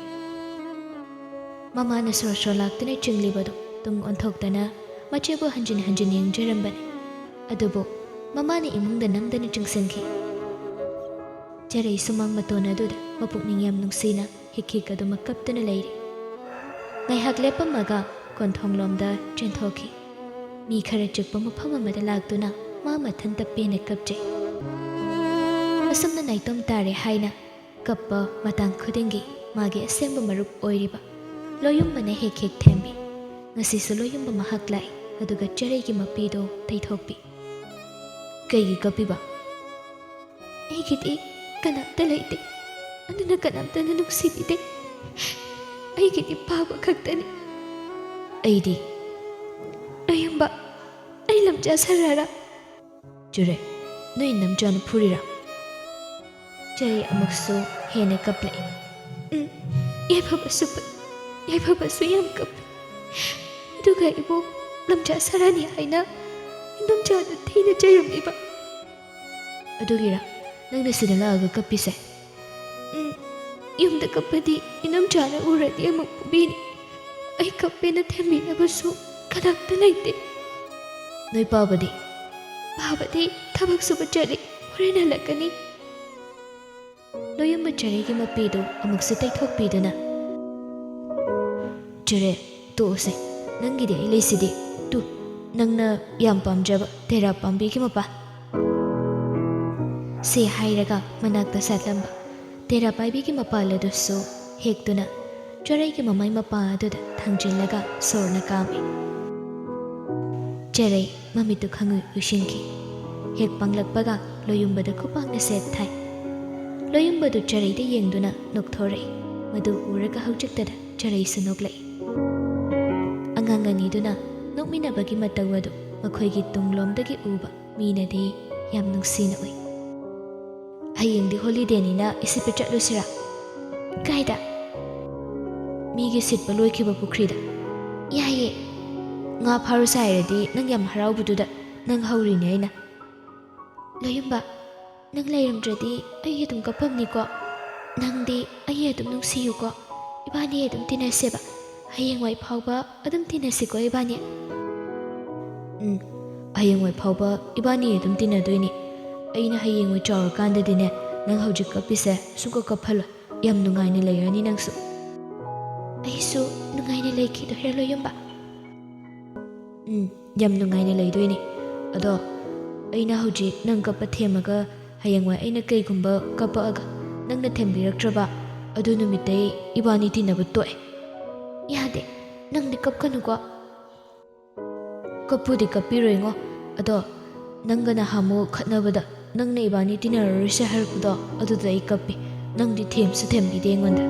ꯃꯃꯥꯅ ꯁꯣꯔ ꯁꯣꯔ ꯂꯥꯛꯇꯨꯅ ꯆꯤꯡꯂꯤꯕꯗꯨ ꯇꯨꯡ ꯑꯣꯟꯊꯣꯛꯇꯅ ꯃꯆꯦꯕꯨ ꯍꯟꯖꯤꯟ ꯍꯟꯖꯤꯟ ꯌꯦꯡꯖꯔꯝꯕꯅꯤ꯫ ꯑꯗꯨꯕꯨ ꯃꯃꯥꯅ ꯏꯃꯨꯡꯗ ꯅꯝꯗꯅ ꯆꯤꯡꯁꯤꯟꯈꯤ꯫ ꯆꯔꯩ ꯁꯨꯃꯥꯡ ꯃꯇꯣꯟ ꯑꯗꯨꯗ ꯃꯄꯨꯛꯅꯤꯡ ꯌꯥꯝ ꯅꯨꯡꯁꯤꯅ ꯍꯤꯛ ꯍꯤꯛ ꯑꯗꯨꯃꯛ ꯀꯞꯇꯨꯅ ꯂꯩꯔꯤ꯫ ꯉꯥꯏꯍꯥꯛ ꯂꯦꯞꯄꯝꯃꯒ ꯀꯣꯟꯊꯣꯡꯂꯣꯝꯗ ꯆꯦꯟꯊꯣꯛꯈꯤ꯫ ꯃꯤ ꯈꯔ ꯆꯤꯛꯄ ꯃꯐꯝ ꯑꯃꯗ ꯂꯥꯛꯇꯨꯅ ꯃꯥ ꯃꯊꯟꯇ ꯄꯦꯟꯅ ꯀꯞꯆꯩ꯫ ꯑꯁꯨꯝꯅ ꯅꯥꯏꯇꯣꯝ ꯇꯥꯔꯦ ꯍꯥꯏꯅ ꯀꯞꯄ ꯃꯇꯥꯡ ꯈꯨꯗꯤꯡꯒꯤ ꯃꯥꯒꯤ ꯑꯁꯦꯡꯕ ꯃꯔꯨꯞ ꯑꯣꯏꯔꯤꯕ ꯂꯣꯌꯨꯝꯕꯅ ꯍꯦꯛ ꯍꯦꯛ ꯊꯦꯝꯕꯤ꯫ ꯉꯁꯤꯁꯨ ꯂꯣꯌꯨꯝꯕ ꯃꯍꯥꯛ ꯂꯥꯛꯏ, ꯑꯗꯨꯒ ꯆꯔꯩꯒꯤ ꯃꯄꯤꯗꯣ ꯇꯩꯊꯣꯛꯄꯤ꯫ "ꯀꯩꯒꯤ ꯀꯞꯄꯤꯕ?" "ꯑꯩꯒꯤꯗꯤ ꯀꯅꯥꯝꯇ ꯂꯩꯇꯦ, ꯑꯗꯨꯅ ꯀꯅꯥꯝꯇꯅ ꯅꯨꯡꯁꯤꯕꯤꯗꯦ꯫ ꯑꯩꯒꯤꯗꯤ ꯄꯥꯕ ꯈꯛꯇꯅꯤ꯫" "ꯑꯩꯗꯤ?" "ꯂꯣꯌꯨꯝꯕ, ꯑꯩ ꯂꯝꯆꯥ ꯁꯔꯥꯔꯥ?" "ꯆꯔꯩ, ꯅꯣꯏ ꯅꯝꯆꯥꯅ ꯐꯨꯔꯤꯔꯥ?" ꯆꯔꯩ ꯑꯃꯨꯛꯁꯨ ꯍꯦꯟꯅ ꯀꯞꯂꯛꯏ꯫ "ꯎꯝ, ꯌꯥꯏꯐꯕꯁꯨ ꯄ-, ꯌꯥꯏꯐꯕꯁꯨ ꯌꯥꯝ ꯀꯞꯂꯤ꯫ ꯑꯗꯨꯒ ꯏꯕꯣꯛ ꯂꯝꯆꯥ ꯁꯔꯥꯅꯤ ꯍꯥꯏꯅ ꯏꯅꯝꯆꯥꯗ ꯊꯤꯅ ꯆꯩꯔꯝꯃꯤꯕ꯫" "ꯑꯗꯨꯒꯤꯔꯥ ꯅꯪꯅ ꯁꯤꯗ ꯂꯥꯛꯑꯒ ꯀꯞꯄꯤꯁꯦ?" "ꯎꯝ, ꯌꯨꯝꯗ ꯀꯞꯄꯗꯤ ꯏꯅꯝꯆꯥꯅ ꯎꯔꯗꯤ ꯑꯃꯨꯛ ꯐꯨꯕꯤꯅꯤ꯫ ꯑꯩ ꯀꯞꯄꯦꯅ ꯊꯦꯝꯕꯤꯅꯕꯁꯨ ꯀꯅꯥꯝꯇ ꯂꯩꯇꯦ꯫" "ꯅꯣꯏ ꯄꯥꯕꯗꯤ?" "ꯄꯥꯕꯗꯤ ꯊꯕꯛ ꯁꯨꯕ ꯆꯠꯂꯤ, ꯍꯣꯔꯦꯟ ꯍꯜꯂꯛꯀꯅꯤ꯫" ꯂꯣꯌꯨꯝꯕ ꯆꯔꯩꯒꯤ ꯃꯄꯤꯗꯨ ꯑꯃꯨꯛꯁꯨ ꯇꯩꯊꯣꯛꯄꯤꯗꯨꯅ, "ꯆꯔꯩ, ꯇꯣꯛꯑꯁꯦ, ꯅꯪꯒꯤꯗꯤ ꯑꯩ ꯂꯩꯁꯤꯗꯤ꯫ ꯇꯨ, ꯅꯪꯅ ꯌꯥꯝ ꯄꯥꯝꯖꯕ ꯇꯦꯔꯥ ꯄꯥꯝꯕꯤꯒꯤ ꯃꯄꯥ꯫" ꯁꯤ ꯍꯥꯏꯔꯒ ꯃꯅꯥꯛꯇ ꯁꯥꯠꯂꯝꯕ ꯇꯦꯔꯥ ꯄꯥꯏꯕꯤꯒꯤ ꯃꯄꯥꯜ ꯑꯗꯨꯁꯨ ꯍꯦꯛꯇꯨꯅ ꯆꯔꯩꯒꯤ ꯃꯃꯥꯏ ꯃꯄꯥ ꯑꯗꯨꯗ ꯊꯥꯡꯖꯤꯜꯂꯒ ꯁꯣꯔꯅ ꯀꯥꯝꯃꯤ꯫ ꯆꯔꯩ ꯃꯃꯤꯠꯇꯨ ꯈꯪꯎꯏ ꯎꯏꯁꯤꯟꯈꯤ꯫ ꯍꯦꯛ ꯄꯥꯡꯂꯛꯄꯒ ꯂꯣꯌꯨꯝꯕꯗ ꯈꯨꯄꯥꯛꯅ ꯁꯦꯠ ꯊꯥꯏ꯫ ꯂꯣꯌꯨꯝꯕꯗꯨ ꯆꯔꯩꯗ ꯌꯦꯡꯗꯨꯅ ꯅꯣꯛꯊꯣꯔꯛꯏ꯫ ꯃꯗꯨ ꯎꯔꯒ ꯍꯧꯖꯤꯛꯇꯗ ꯆꯔꯩꯁꯨ ꯅꯣꯛꯂꯛꯏ꯫ ꯑꯉꯥꯡ ꯑꯅꯤꯗꯨꯅ ꯅꯣꯛꯃꯤꯟꯅꯕꯒꯤ ꯃꯇꯧ ꯑꯗꯨ ꯃꯈꯣꯏꯒꯤ ꯇꯨꯡꯂꯣꯝꯗꯒꯤ ꯎꯕ ꯃꯤꯅꯗꯤ ꯌꯥꯝ ꯅꯨꯡꯁꯤꯅ ꯎꯏ꯫ "ꯍꯌꯦꯡꯗꯤ ꯍꯣꯂꯤꯗꯦꯅꯤꯅ ꯏꯁꯤꯠꯄ ꯆꯠꯂꯨꯁꯤꯔꯥ?" "ꯀꯥꯏꯗ?" "ꯃꯤꯒꯤ ꯁꯤꯠꯄ ꯂꯣꯏꯈꯤꯕ ꯄꯨꯈ꯭ꯔꯤꯗ꯫" "ꯌꯥꯏꯌꯦ꯫ ꯉꯥ ꯐꯥꯔꯨꯁꯦ ꯍꯥꯏꯔꯗꯤ ꯅꯪ ꯌꯥꯝ ꯍꯔꯥꯎꯕꯗꯨꯗ ꯅꯪ ꯍꯧꯔꯤꯅꯦ ꯑꯩꯅ꯫" "ꯂꯣꯌꯨꯝꯕ, ꯅꯪ ꯂꯩꯔꯝꯗ꯭ꯔꯗꯤ ꯑꯩ ꯑꯗꯨꯝ ꯀꯞꯄꯝꯅꯤꯀꯣ꯫ ꯅꯪꯗꯤ ꯑꯩ ꯑꯗꯨꯝ ꯅꯨꯡꯁꯤꯌꯨꯀꯣ꯫ ꯏꯕꯥꯅꯤ ꯑꯗꯨꯝ ꯇꯤꯟꯅꯁꯦꯕ꯫ ꯍꯌꯦꯡꯋꯥꯏ ꯐꯥꯎꯕ ꯑꯗꯨꯝ ꯇꯤꯟꯅꯁꯤꯀꯣ ꯏꯕꯥꯅꯤ꯫" "ꯎꯝ, ꯍꯌꯦꯡꯋꯥꯏ ꯐꯥꯎꯕ ꯏꯕꯥꯅꯤ ꯑꯗꯨꯝ ꯇꯤꯟꯅꯗꯣꯏꯅꯤ꯫ ꯑꯩꯅ ꯍꯌꯦꯡꯋꯥꯏ ꯆꯥꯎꯔꯀꯥꯟꯗꯗꯤꯅꯦ, ꯅꯪ ꯍꯧꯖꯤꯛ ꯀꯞꯄꯤꯁꯦ ꯁꯨꯡꯀꯞ ꯀꯞꯍꯜꯂꯣꯏ꯫ ꯌꯥꯝ ꯅꯨꯡꯉꯥꯏꯅ ꯂꯩꯔꯅꯤ ꯅꯪꯁꯨ꯫" "ꯑꯩꯁꯨ ꯅꯨꯡꯉꯥꯏꯅ ꯂꯩꯈꯤꯗꯣꯏꯔꯥ ꯂꯣꯌꯨꯝꯕ?" "ꯎꯝ, ꯌꯥꯝ ꯅꯨꯡꯉꯥꯏꯅ ꯂꯩꯗꯣꯏꯅꯦ꯫ ꯑꯗꯣ ꯑꯩꯅ ꯍꯧꯖꯤꯛ ꯅꯪ ꯀꯞꯄ ꯊꯦꯝꯃꯒ ꯍꯌꯦꯡꯋꯥꯏ ꯑꯩꯅ ꯀꯩꯒꯨꯝꯕ ꯀꯞꯄꯛꯑꯒ ꯅꯪꯅ ꯊꯦꯝꯕꯤꯔꯛꯇ꯭ꯔꯕ?" ꯑꯗꯨ ꯅꯨꯃꯤꯠꯇꯩ ꯏꯕꯥꯅꯤ ꯇꯤꯟꯅꯕ ꯇꯣꯛꯑꯦ꯫ ꯌꯥꯗꯦ, ꯅꯪꯗꯤ ꯀꯞꯀꯅꯨꯀꯣ꯫ ꯀꯞꯄꯨꯗꯤ ꯀꯞꯄꯤꯔꯣꯏꯉꯣ, ꯑꯗꯣ ꯅꯪꯒ ꯅꯍꯥꯟꯃꯨꯛ ꯈꯠꯅꯕꯗ ꯅꯪꯅ ꯏꯕꯥꯅꯤ ꯇꯤꯟꯅꯔꯔꯣꯏꯁꯦ ꯍꯥꯏꯔꯛꯄꯗꯣ, ꯑꯗꯨꯗ ꯑꯩ ꯀꯞꯄꯤ꯫ ꯅꯪꯗꯤ ꯊꯦꯝꯁꯨ ꯊꯦꯝꯕꯤꯗꯦ ꯑꯩꯉꯣꯟꯗ꯫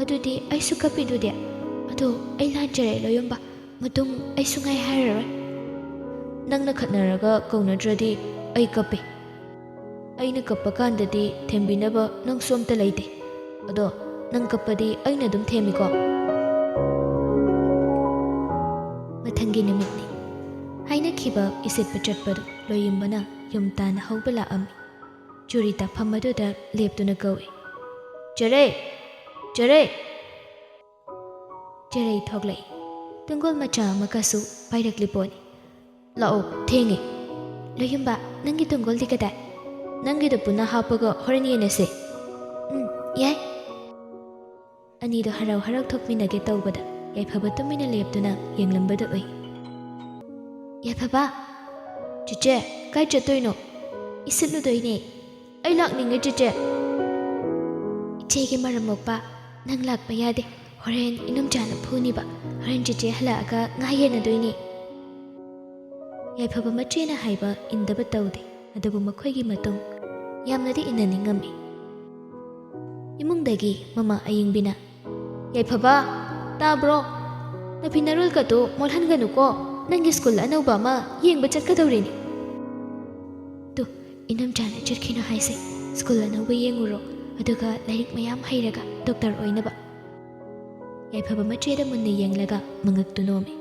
ꯑꯗꯨꯗꯤ ꯑꯩꯁꯨ ꯀꯞꯄꯤꯗꯨꯗꯤ꯫ ꯑꯗꯣ ꯑꯩ ꯂꯥꯟꯖꯔꯦ ꯂꯣꯌꯨꯝꯕ, ꯃꯇꯨꯡ ꯑꯩ ꯁꯨꯡꯍꯥꯏ ꯍꯥꯏꯔꯔꯣꯏ꯫ ꯅꯪꯅ ꯈꯠꯅꯔꯒ ꯀꯧꯅꯗ꯭ꯔꯗꯤ ꯑꯩ ꯀꯞꯄꯤ꯫ ꯑꯩꯅ ꯀꯞꯄ ꯀꯥꯟꯗꯗꯤ ꯊꯦꯝꯕꯤꯅꯕ ꯅꯪꯁꯨ ꯑꯝꯇ ꯂꯩꯇꯦ꯫ ꯑꯗꯣ ꯅꯪ ꯀꯞꯄꯗꯤ ꯑꯩꯅ ꯑꯗꯨꯝ ꯊꯦꯝꯃꯤꯀꯣ꯫ ꯃꯊꯪꯒꯤ ꯅꯨꯃꯤꯠꯅꯤ꯫ ꯍꯥꯏꯅꯈꯤꯕ ꯏꯁꯤꯠꯄ ꯆꯠꯄꯗꯨ ꯂꯣꯌꯨꯝꯕꯅ ꯌꯨꯝ ꯇꯥꯟꯅ ꯍꯧꯕ ꯂꯥꯛꯑꯝꯃꯤ꯫ ꯆꯨꯔꯤ ꯇꯥꯐꯝ ꯑꯗꯨꯗ ꯂꯦꯞꯇꯨꯅ ꯀꯧꯏ, "ꯆꯦꯔꯩ! ꯆꯦꯔꯩ!" ꯆꯦꯔꯩ ꯊꯣꯛꯂꯛꯏ꯫ ꯇꯨꯡꯒꯣꯜ ꯃꯆꯥ ꯑꯃꯒꯁꯨ ꯄꯥꯏꯔꯛꯂꯤ ꯄꯣꯠꯅꯤ꯫ "ꯂꯥꯛꯑꯣ, ꯊꯦꯡꯉꯦ꯫ ꯂꯣꯌꯨꯝꯕ, ꯅꯪꯒꯤ ꯇꯨꯡꯒꯣꯜꯗꯤ ꯀꯗꯥꯏ? ꯅꯪꯒꯤꯗꯣ ꯄꯨꯟꯅ ꯍꯥꯞꯄꯒ ꯍꯣꯔꯦꯟ ꯌꯦꯟꯅꯁꯦ꯫" "ꯎꯝ, ꯌꯥꯏ꯫" ꯑꯅꯤꯗꯣ ꯍꯔꯥꯎ ꯍꯔꯥꯎ ꯊꯣꯛꯃꯤꯟꯅꯒꯦ ꯇꯧꯕꯗ ꯌꯥꯏꯐꯕ ꯇꯨꯃꯤꯟꯅ ꯂꯦꯞꯇꯨꯅ ꯌꯦꯡꯂꯝꯕꯗꯨ ꯎꯏ꯫ "ꯌꯥꯏꯐꯕ!" "ꯆꯤꯆꯦ, ꯀꯥꯏ ꯆꯠꯇꯣꯏꯅꯣ?" "ꯏꯁꯤꯠꯂꯨꯗꯣꯏꯅꯦ꯫" "ꯑꯩ ꯂꯥꯛꯅꯤꯡꯉꯦ, ꯆꯤꯆꯦ꯫" "ꯏꯆꯦꯒꯤ ꯃꯔꯝ ꯃꯣꯛꯄ, ꯅꯪ ꯂꯥꯛꯄ ꯌꯥꯗꯦ꯫ ꯍꯣꯔꯦꯟ ꯏꯅꯝꯆꯥꯅ ꯐꯨꯅꯤꯕ꯫ ꯍꯣꯔꯦꯟ ꯆꯤꯆꯦ ꯍꯜꯂꯛꯑꯒ ꯉꯥ ꯌꯦꯟꯅꯗꯣꯏꯅꯦ꯫" ꯌꯥꯏꯐꯕ ꯃꯆꯦꯅ ꯍꯥꯏꯕ ꯏꯟꯗꯕ ꯇꯧꯗꯦ, ꯑꯗꯨꯕꯨ ꯃꯈꯣꯏꯒꯤ ꯃꯇꯨꯡ ꯌꯥꯝꯅꯗꯤ ꯏꯟꯅꯅꯤꯡꯉꯝꯃꯤ꯫ ꯏꯃꯨꯡꯗꯒꯤ ꯃꯃꯥ ꯑꯌꯤꯡꯕꯤꯅ, "ꯌꯥꯏꯐꯕ, ꯇꯥꯕ꯭ꯔꯣ? ꯅꯐꯤ ꯅꯔꯣꯜꯒꯗꯣ ꯃꯣꯠꯍꯟꯒꯅꯨꯀꯣ, ꯅꯪꯒꯤ ꯁ꯭ꯀꯨꯜ ꯑꯅꯧꯕ ꯑꯃ ꯌꯦꯡꯕ ꯆꯠꯀꯗꯧꯔꯤꯅꯤ꯫" "ꯇꯨ, ꯏꯅꯝꯆꯥꯅ ꯆꯠꯈꯤꯅꯨ ꯍꯥꯏꯁꯦ, ꯁ꯭ꯀꯨꯜ ꯑꯅꯧꯕ ꯌꯦꯡꯉꯨꯔꯣ, ꯑꯗꯨꯒ ꯂꯥꯏꯔꯤꯛ ꯃꯌꯥꯝ ꯍꯩꯔꯒ ꯗꯣꯛꯇꯔ ꯑꯣꯏꯅꯕ꯫" ꯌꯥꯏꯐꯕ ꯃꯆꯦꯗ ꯃꯨꯟꯅ ꯌꯦꯡꯂꯒ ꯃꯉꯛꯇꯨ ꯅꯣꯝꯃꯤ꯫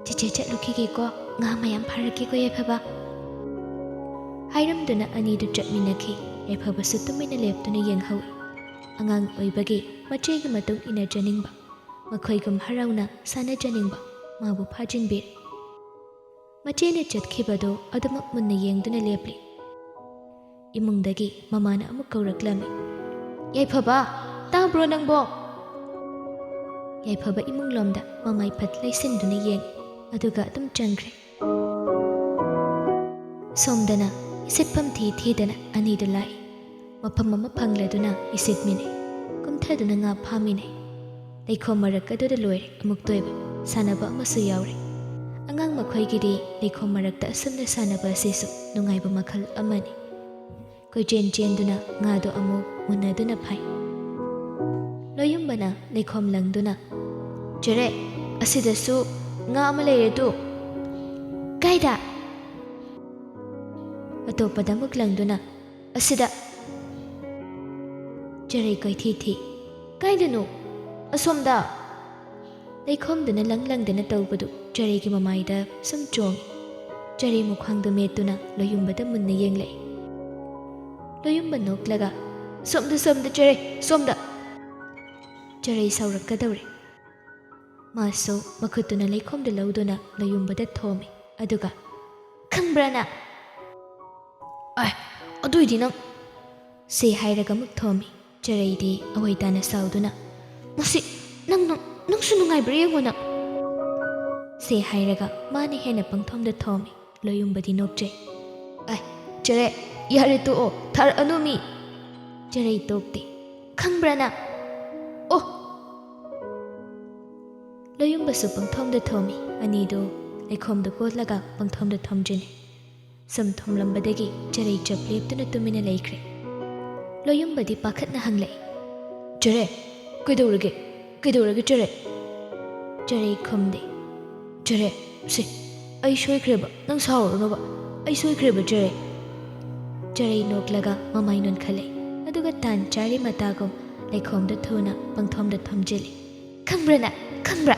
"ꯆꯤꯆꯦ ꯆꯠꯂꯨꯈꯤꯒꯦꯀꯣ, ꯉꯥ ꯃꯌꯥꯝ ꯐꯥꯔꯛꯀꯦꯀꯣ ꯌꯥꯏꯐꯕ꯫" ꯍꯥꯏꯔꯝꯗꯨꯅ ꯑꯅꯤꯗꯨ ꯆꯠꯃꯤꯟꯅꯈꯤ꯫ ꯌꯥꯏꯐꯕꯁꯨ ꯇꯨꯃꯤꯟꯅ ꯂꯦꯞꯇꯨꯅ ꯌꯦꯡꯍꯧꯏ꯫ ꯑꯉꯥꯡ ꯑꯣꯏꯕꯒꯤ ꯃꯆꯦꯒꯤ ꯃꯇꯨꯡ ꯏꯟꯅꯖꯅꯤꯡꯕ, ꯃꯈꯣꯏꯒꯨꯝ ꯍꯔꯥꯎꯅ ꯁꯥꯟꯅꯖꯅꯤꯡꯕ ꯃꯥꯕꯨ ꯐꯥꯖꯤꯟꯕꯤꯔꯦ꯫ ꯃꯆꯦꯅ ꯆꯠꯈꯤꯕꯗꯨ ꯑꯗꯨꯃꯛ ꯃꯨꯟꯅ ꯌꯦꯡꯗꯨꯅ ꯂꯦꯞꯂꯤ꯫ ꯏꯃꯨꯡꯗꯒꯤ ꯃꯃꯥꯅ ꯑꯃꯨꯛ ꯀꯧꯔꯛꯂꯝꯃꯤ, "ꯌꯥꯏꯐꯕ, ꯇꯥꯕ꯭ꯔꯣ ꯅꯪꯕꯣ?" ꯌꯥꯏꯐꯕ ꯏꯃꯨꯡꯂꯣꯝꯗ ꯃꯃꯥꯏ ꯐꯠ ꯂꯩꯁꯤꯟꯗꯨꯅ ꯌꯦꯡꯏ, ꯑꯗꯨꯒ ꯑꯗꯨꯝ ꯆꯪꯈ꯭ꯔꯦ꯫ ꯁꯣꯝꯗꯅ ꯏꯁꯤꯠꯐꯝ ꯊꯤ ꯊꯤꯗꯅ ꯑꯅꯤꯗꯨ ꯂꯥꯛꯏ꯫ ꯃꯐꯝ ꯑꯃ ꯐꯪꯂꯗꯨꯅ ꯏꯁꯤꯠꯃꯤꯟꯅꯩ꯫ ꯀꯨꯝꯊꯗꯨꯅ ꯉꯥ ꯐꯥꯃꯤꯟꯅꯩ꯫ ꯂꯩꯈꯣꯝ ꯃꯔꯛ ꯑꯗꯨꯗ ꯂꯣꯏꯔꯦ ꯑꯃꯨꯛꯇ ꯑꯣꯏꯕ ꯁꯥꯟꯅꯕ ꯑꯃꯁꯨ ꯌꯥꯎꯔꯦ꯫ ꯑꯉꯥꯡ ꯃꯈꯣꯏꯒꯤꯗꯤ ꯂꯩꯈꯣꯝ ꯃꯔꯛꯇ ꯑꯁꯨꯝꯅ ꯁꯥꯟꯅꯕ ꯑꯁꯤꯁꯨ ꯅꯨꯡꯉꯥꯏꯕ ꯃꯈꯜ ꯑꯃꯅꯤ꯫ ꯀꯣꯏꯆꯦꯟ ꯆꯦꯟꯗꯨꯅ ꯉꯥꯗꯣ ꯑꯃꯨꯛ ꯃꯨꯟꯅꯗꯨꯅ ꯐꯥꯏ꯫ ꯂꯣꯌꯨꯝꯕꯅ ꯂꯩꯈꯣꯝ ꯂꯪꯗꯨꯅ, "ꯆꯦꯔꯦ, ꯑꯁꯤꯗꯁꯨ ꯉꯥ ꯑꯃ ꯂꯩꯔꯦ ꯇꯨ!" "ꯀꯥꯏꯗ?" ꯑꯇꯣꯞꯄꯗ ꯑꯃꯨꯛ ꯂꯪꯗꯨꯅ, "ꯑꯁꯤꯗ!" ꯆꯦꯔꯩ ꯀꯣꯏꯊꯤ ꯊꯤ꯫ "ꯀꯥꯏꯗꯅꯣ?" "ꯑꯁꯣꯝꯗ!" ꯂꯩꯈꯣꯝꯗꯨꯅ ꯂꯪ ꯂꯪꯗꯅ ꯇꯧꯕꯗꯨ ꯆꯦꯔꯩꯒꯤ ꯃꯃꯥꯏꯗ ꯁꯨꯝ ꯆꯣꯡꯏ꯫ ꯆꯦꯔꯩ ꯃꯈ꯭ꯋꯥꯡꯗ ꯃꯦꯠꯇꯨꯅ ꯂꯣꯌꯨꯝꯕꯗ ꯃꯨꯟꯅ ꯌꯦꯡꯂꯛꯏ꯫ ꯂꯣꯌꯨꯝꯕ ꯅꯣꯛꯂꯒ, "ꯁꯣꯝꯗ, ꯁꯣꯝꯗ, ꯆꯦꯔꯩ, ꯁꯣꯝꯗ!" ꯆꯦꯔꯩ ꯁꯥꯎꯔꯛꯀꯗꯧꯔꯦ꯫ ꯃꯥꯁꯨ ꯃꯈꯨꯠꯇꯨꯅ ꯂꯩꯈꯣꯝꯗꯨ ꯂꯧꯗꯨꯅ ꯂꯣꯌꯨꯝꯕꯗ ꯊꯣꯝꯃꯤ꯫ ꯑꯗꯨꯒ, "ꯈꯪꯕ꯭ꯔꯥ ꯅꯪ?" "ꯑꯥꯏ, ꯑꯗꯨꯏꯗꯤ ꯅꯪ!" ꯁꯦ ꯍꯥꯏꯔꯒ ꯑꯃꯨꯛ ꯊꯣꯝꯃꯤ꯫ ꯆꯦꯔꯩꯗꯤ ꯑꯋꯣꯏ ꯇꯥꯅ ꯁꯥꯎꯗꯨꯅ, "ꯃꯁꯤ, ꯅꯪ, ꯅꯪ, ꯅꯪꯁꯨ ꯅꯨꯡꯉꯥꯏꯕ꯭ꯔꯥ ꯌꯦꯡꯉꯣ ꯅꯪ!" ꯁꯦ ꯍꯥꯏꯔꯒ ꯃꯥꯅ ꯍꯦꯟꯅ ꯄꯪꯊꯣꯝꯗ ꯊꯣꯝꯃꯤ꯫ ꯂꯣꯌꯨꯝꯕꯗꯤ ꯅꯣꯛꯆꯩ꯫ "ꯑꯥꯏ, ꯆꯦꯔꯩ, ꯌꯥꯔꯦ ꯇꯣꯛꯑꯣ, ꯊꯥꯔꯛꯑꯅꯨ ꯃꯤ!" ꯆꯦꯔꯩ ꯇꯣꯛꯇꯦ꯫ "ꯈꯪꯕ꯭ꯔꯥ ꯅꯪ?" "ꯑꯣ!" ꯂꯣꯌꯨꯝꯕꯁꯨ ꯄꯪꯊꯣꯝꯗ ꯊꯣꯝꯃꯤ꯫ ꯑꯅꯤꯗꯨ ꯂꯩꯈꯣꯝꯗ ꯀꯣꯠꯂꯒ ꯄꯪꯊꯣꯝꯗ ꯊꯣꯝꯖꯤꯟꯅꯩ꯫ ꯁꯨꯝ ꯊꯣꯝꯂꯝꯕꯗꯒꯤ ꯆꯦꯔꯩ ꯆꯞ ꯂꯦꯞꯇꯨꯅ ꯇꯨꯃꯤꯟꯅ ꯂꯩꯈ꯭ꯔꯦ꯫ ꯂꯣꯌꯨꯝꯕꯗꯤ ꯄꯥꯈꯠꯅ ꯍꯪꯂꯛꯏ, "ꯆꯦꯔꯩ, ꯀꯩꯗꯧꯔꯒꯦ? ꯀꯩꯗꯧꯔꯒꯦ, ꯆꯦꯔꯩ?" ꯆꯦꯔꯩ ꯈꯨꯝꯗꯦ꯫ "ꯆꯦꯔꯩ, ꯁꯦ, ꯑꯩ ꯁꯣꯏꯈ꯭ꯔꯦꯕ, ꯅꯪ ꯁꯥꯎꯔꯅꯣꯕ, ꯑꯩ ꯁꯣꯏꯈ꯭ꯔꯦꯕ, ꯆꯦꯔꯩ!" ꯆꯦꯔꯩ ꯅꯣꯛꯂꯒ ꯃꯃꯥꯏ ꯅꯣꯟꯈꯠꯂꯦ, ꯑꯗꯨꯒ ꯇꯥꯟ ꯆꯥꯔꯤ ꯃꯇꯥꯒꯨꯝ ꯂꯩꯈꯣꯝꯗ ꯊꯨꯅ ꯄꯪꯊꯣꯝꯗ ꯊꯣꯝꯖꯤꯜꯂꯤ꯫ "ꯈꯪꯕ꯭ꯔꯥ ꯅꯪ? ꯈꯪꯕ꯭ꯔꯥ?"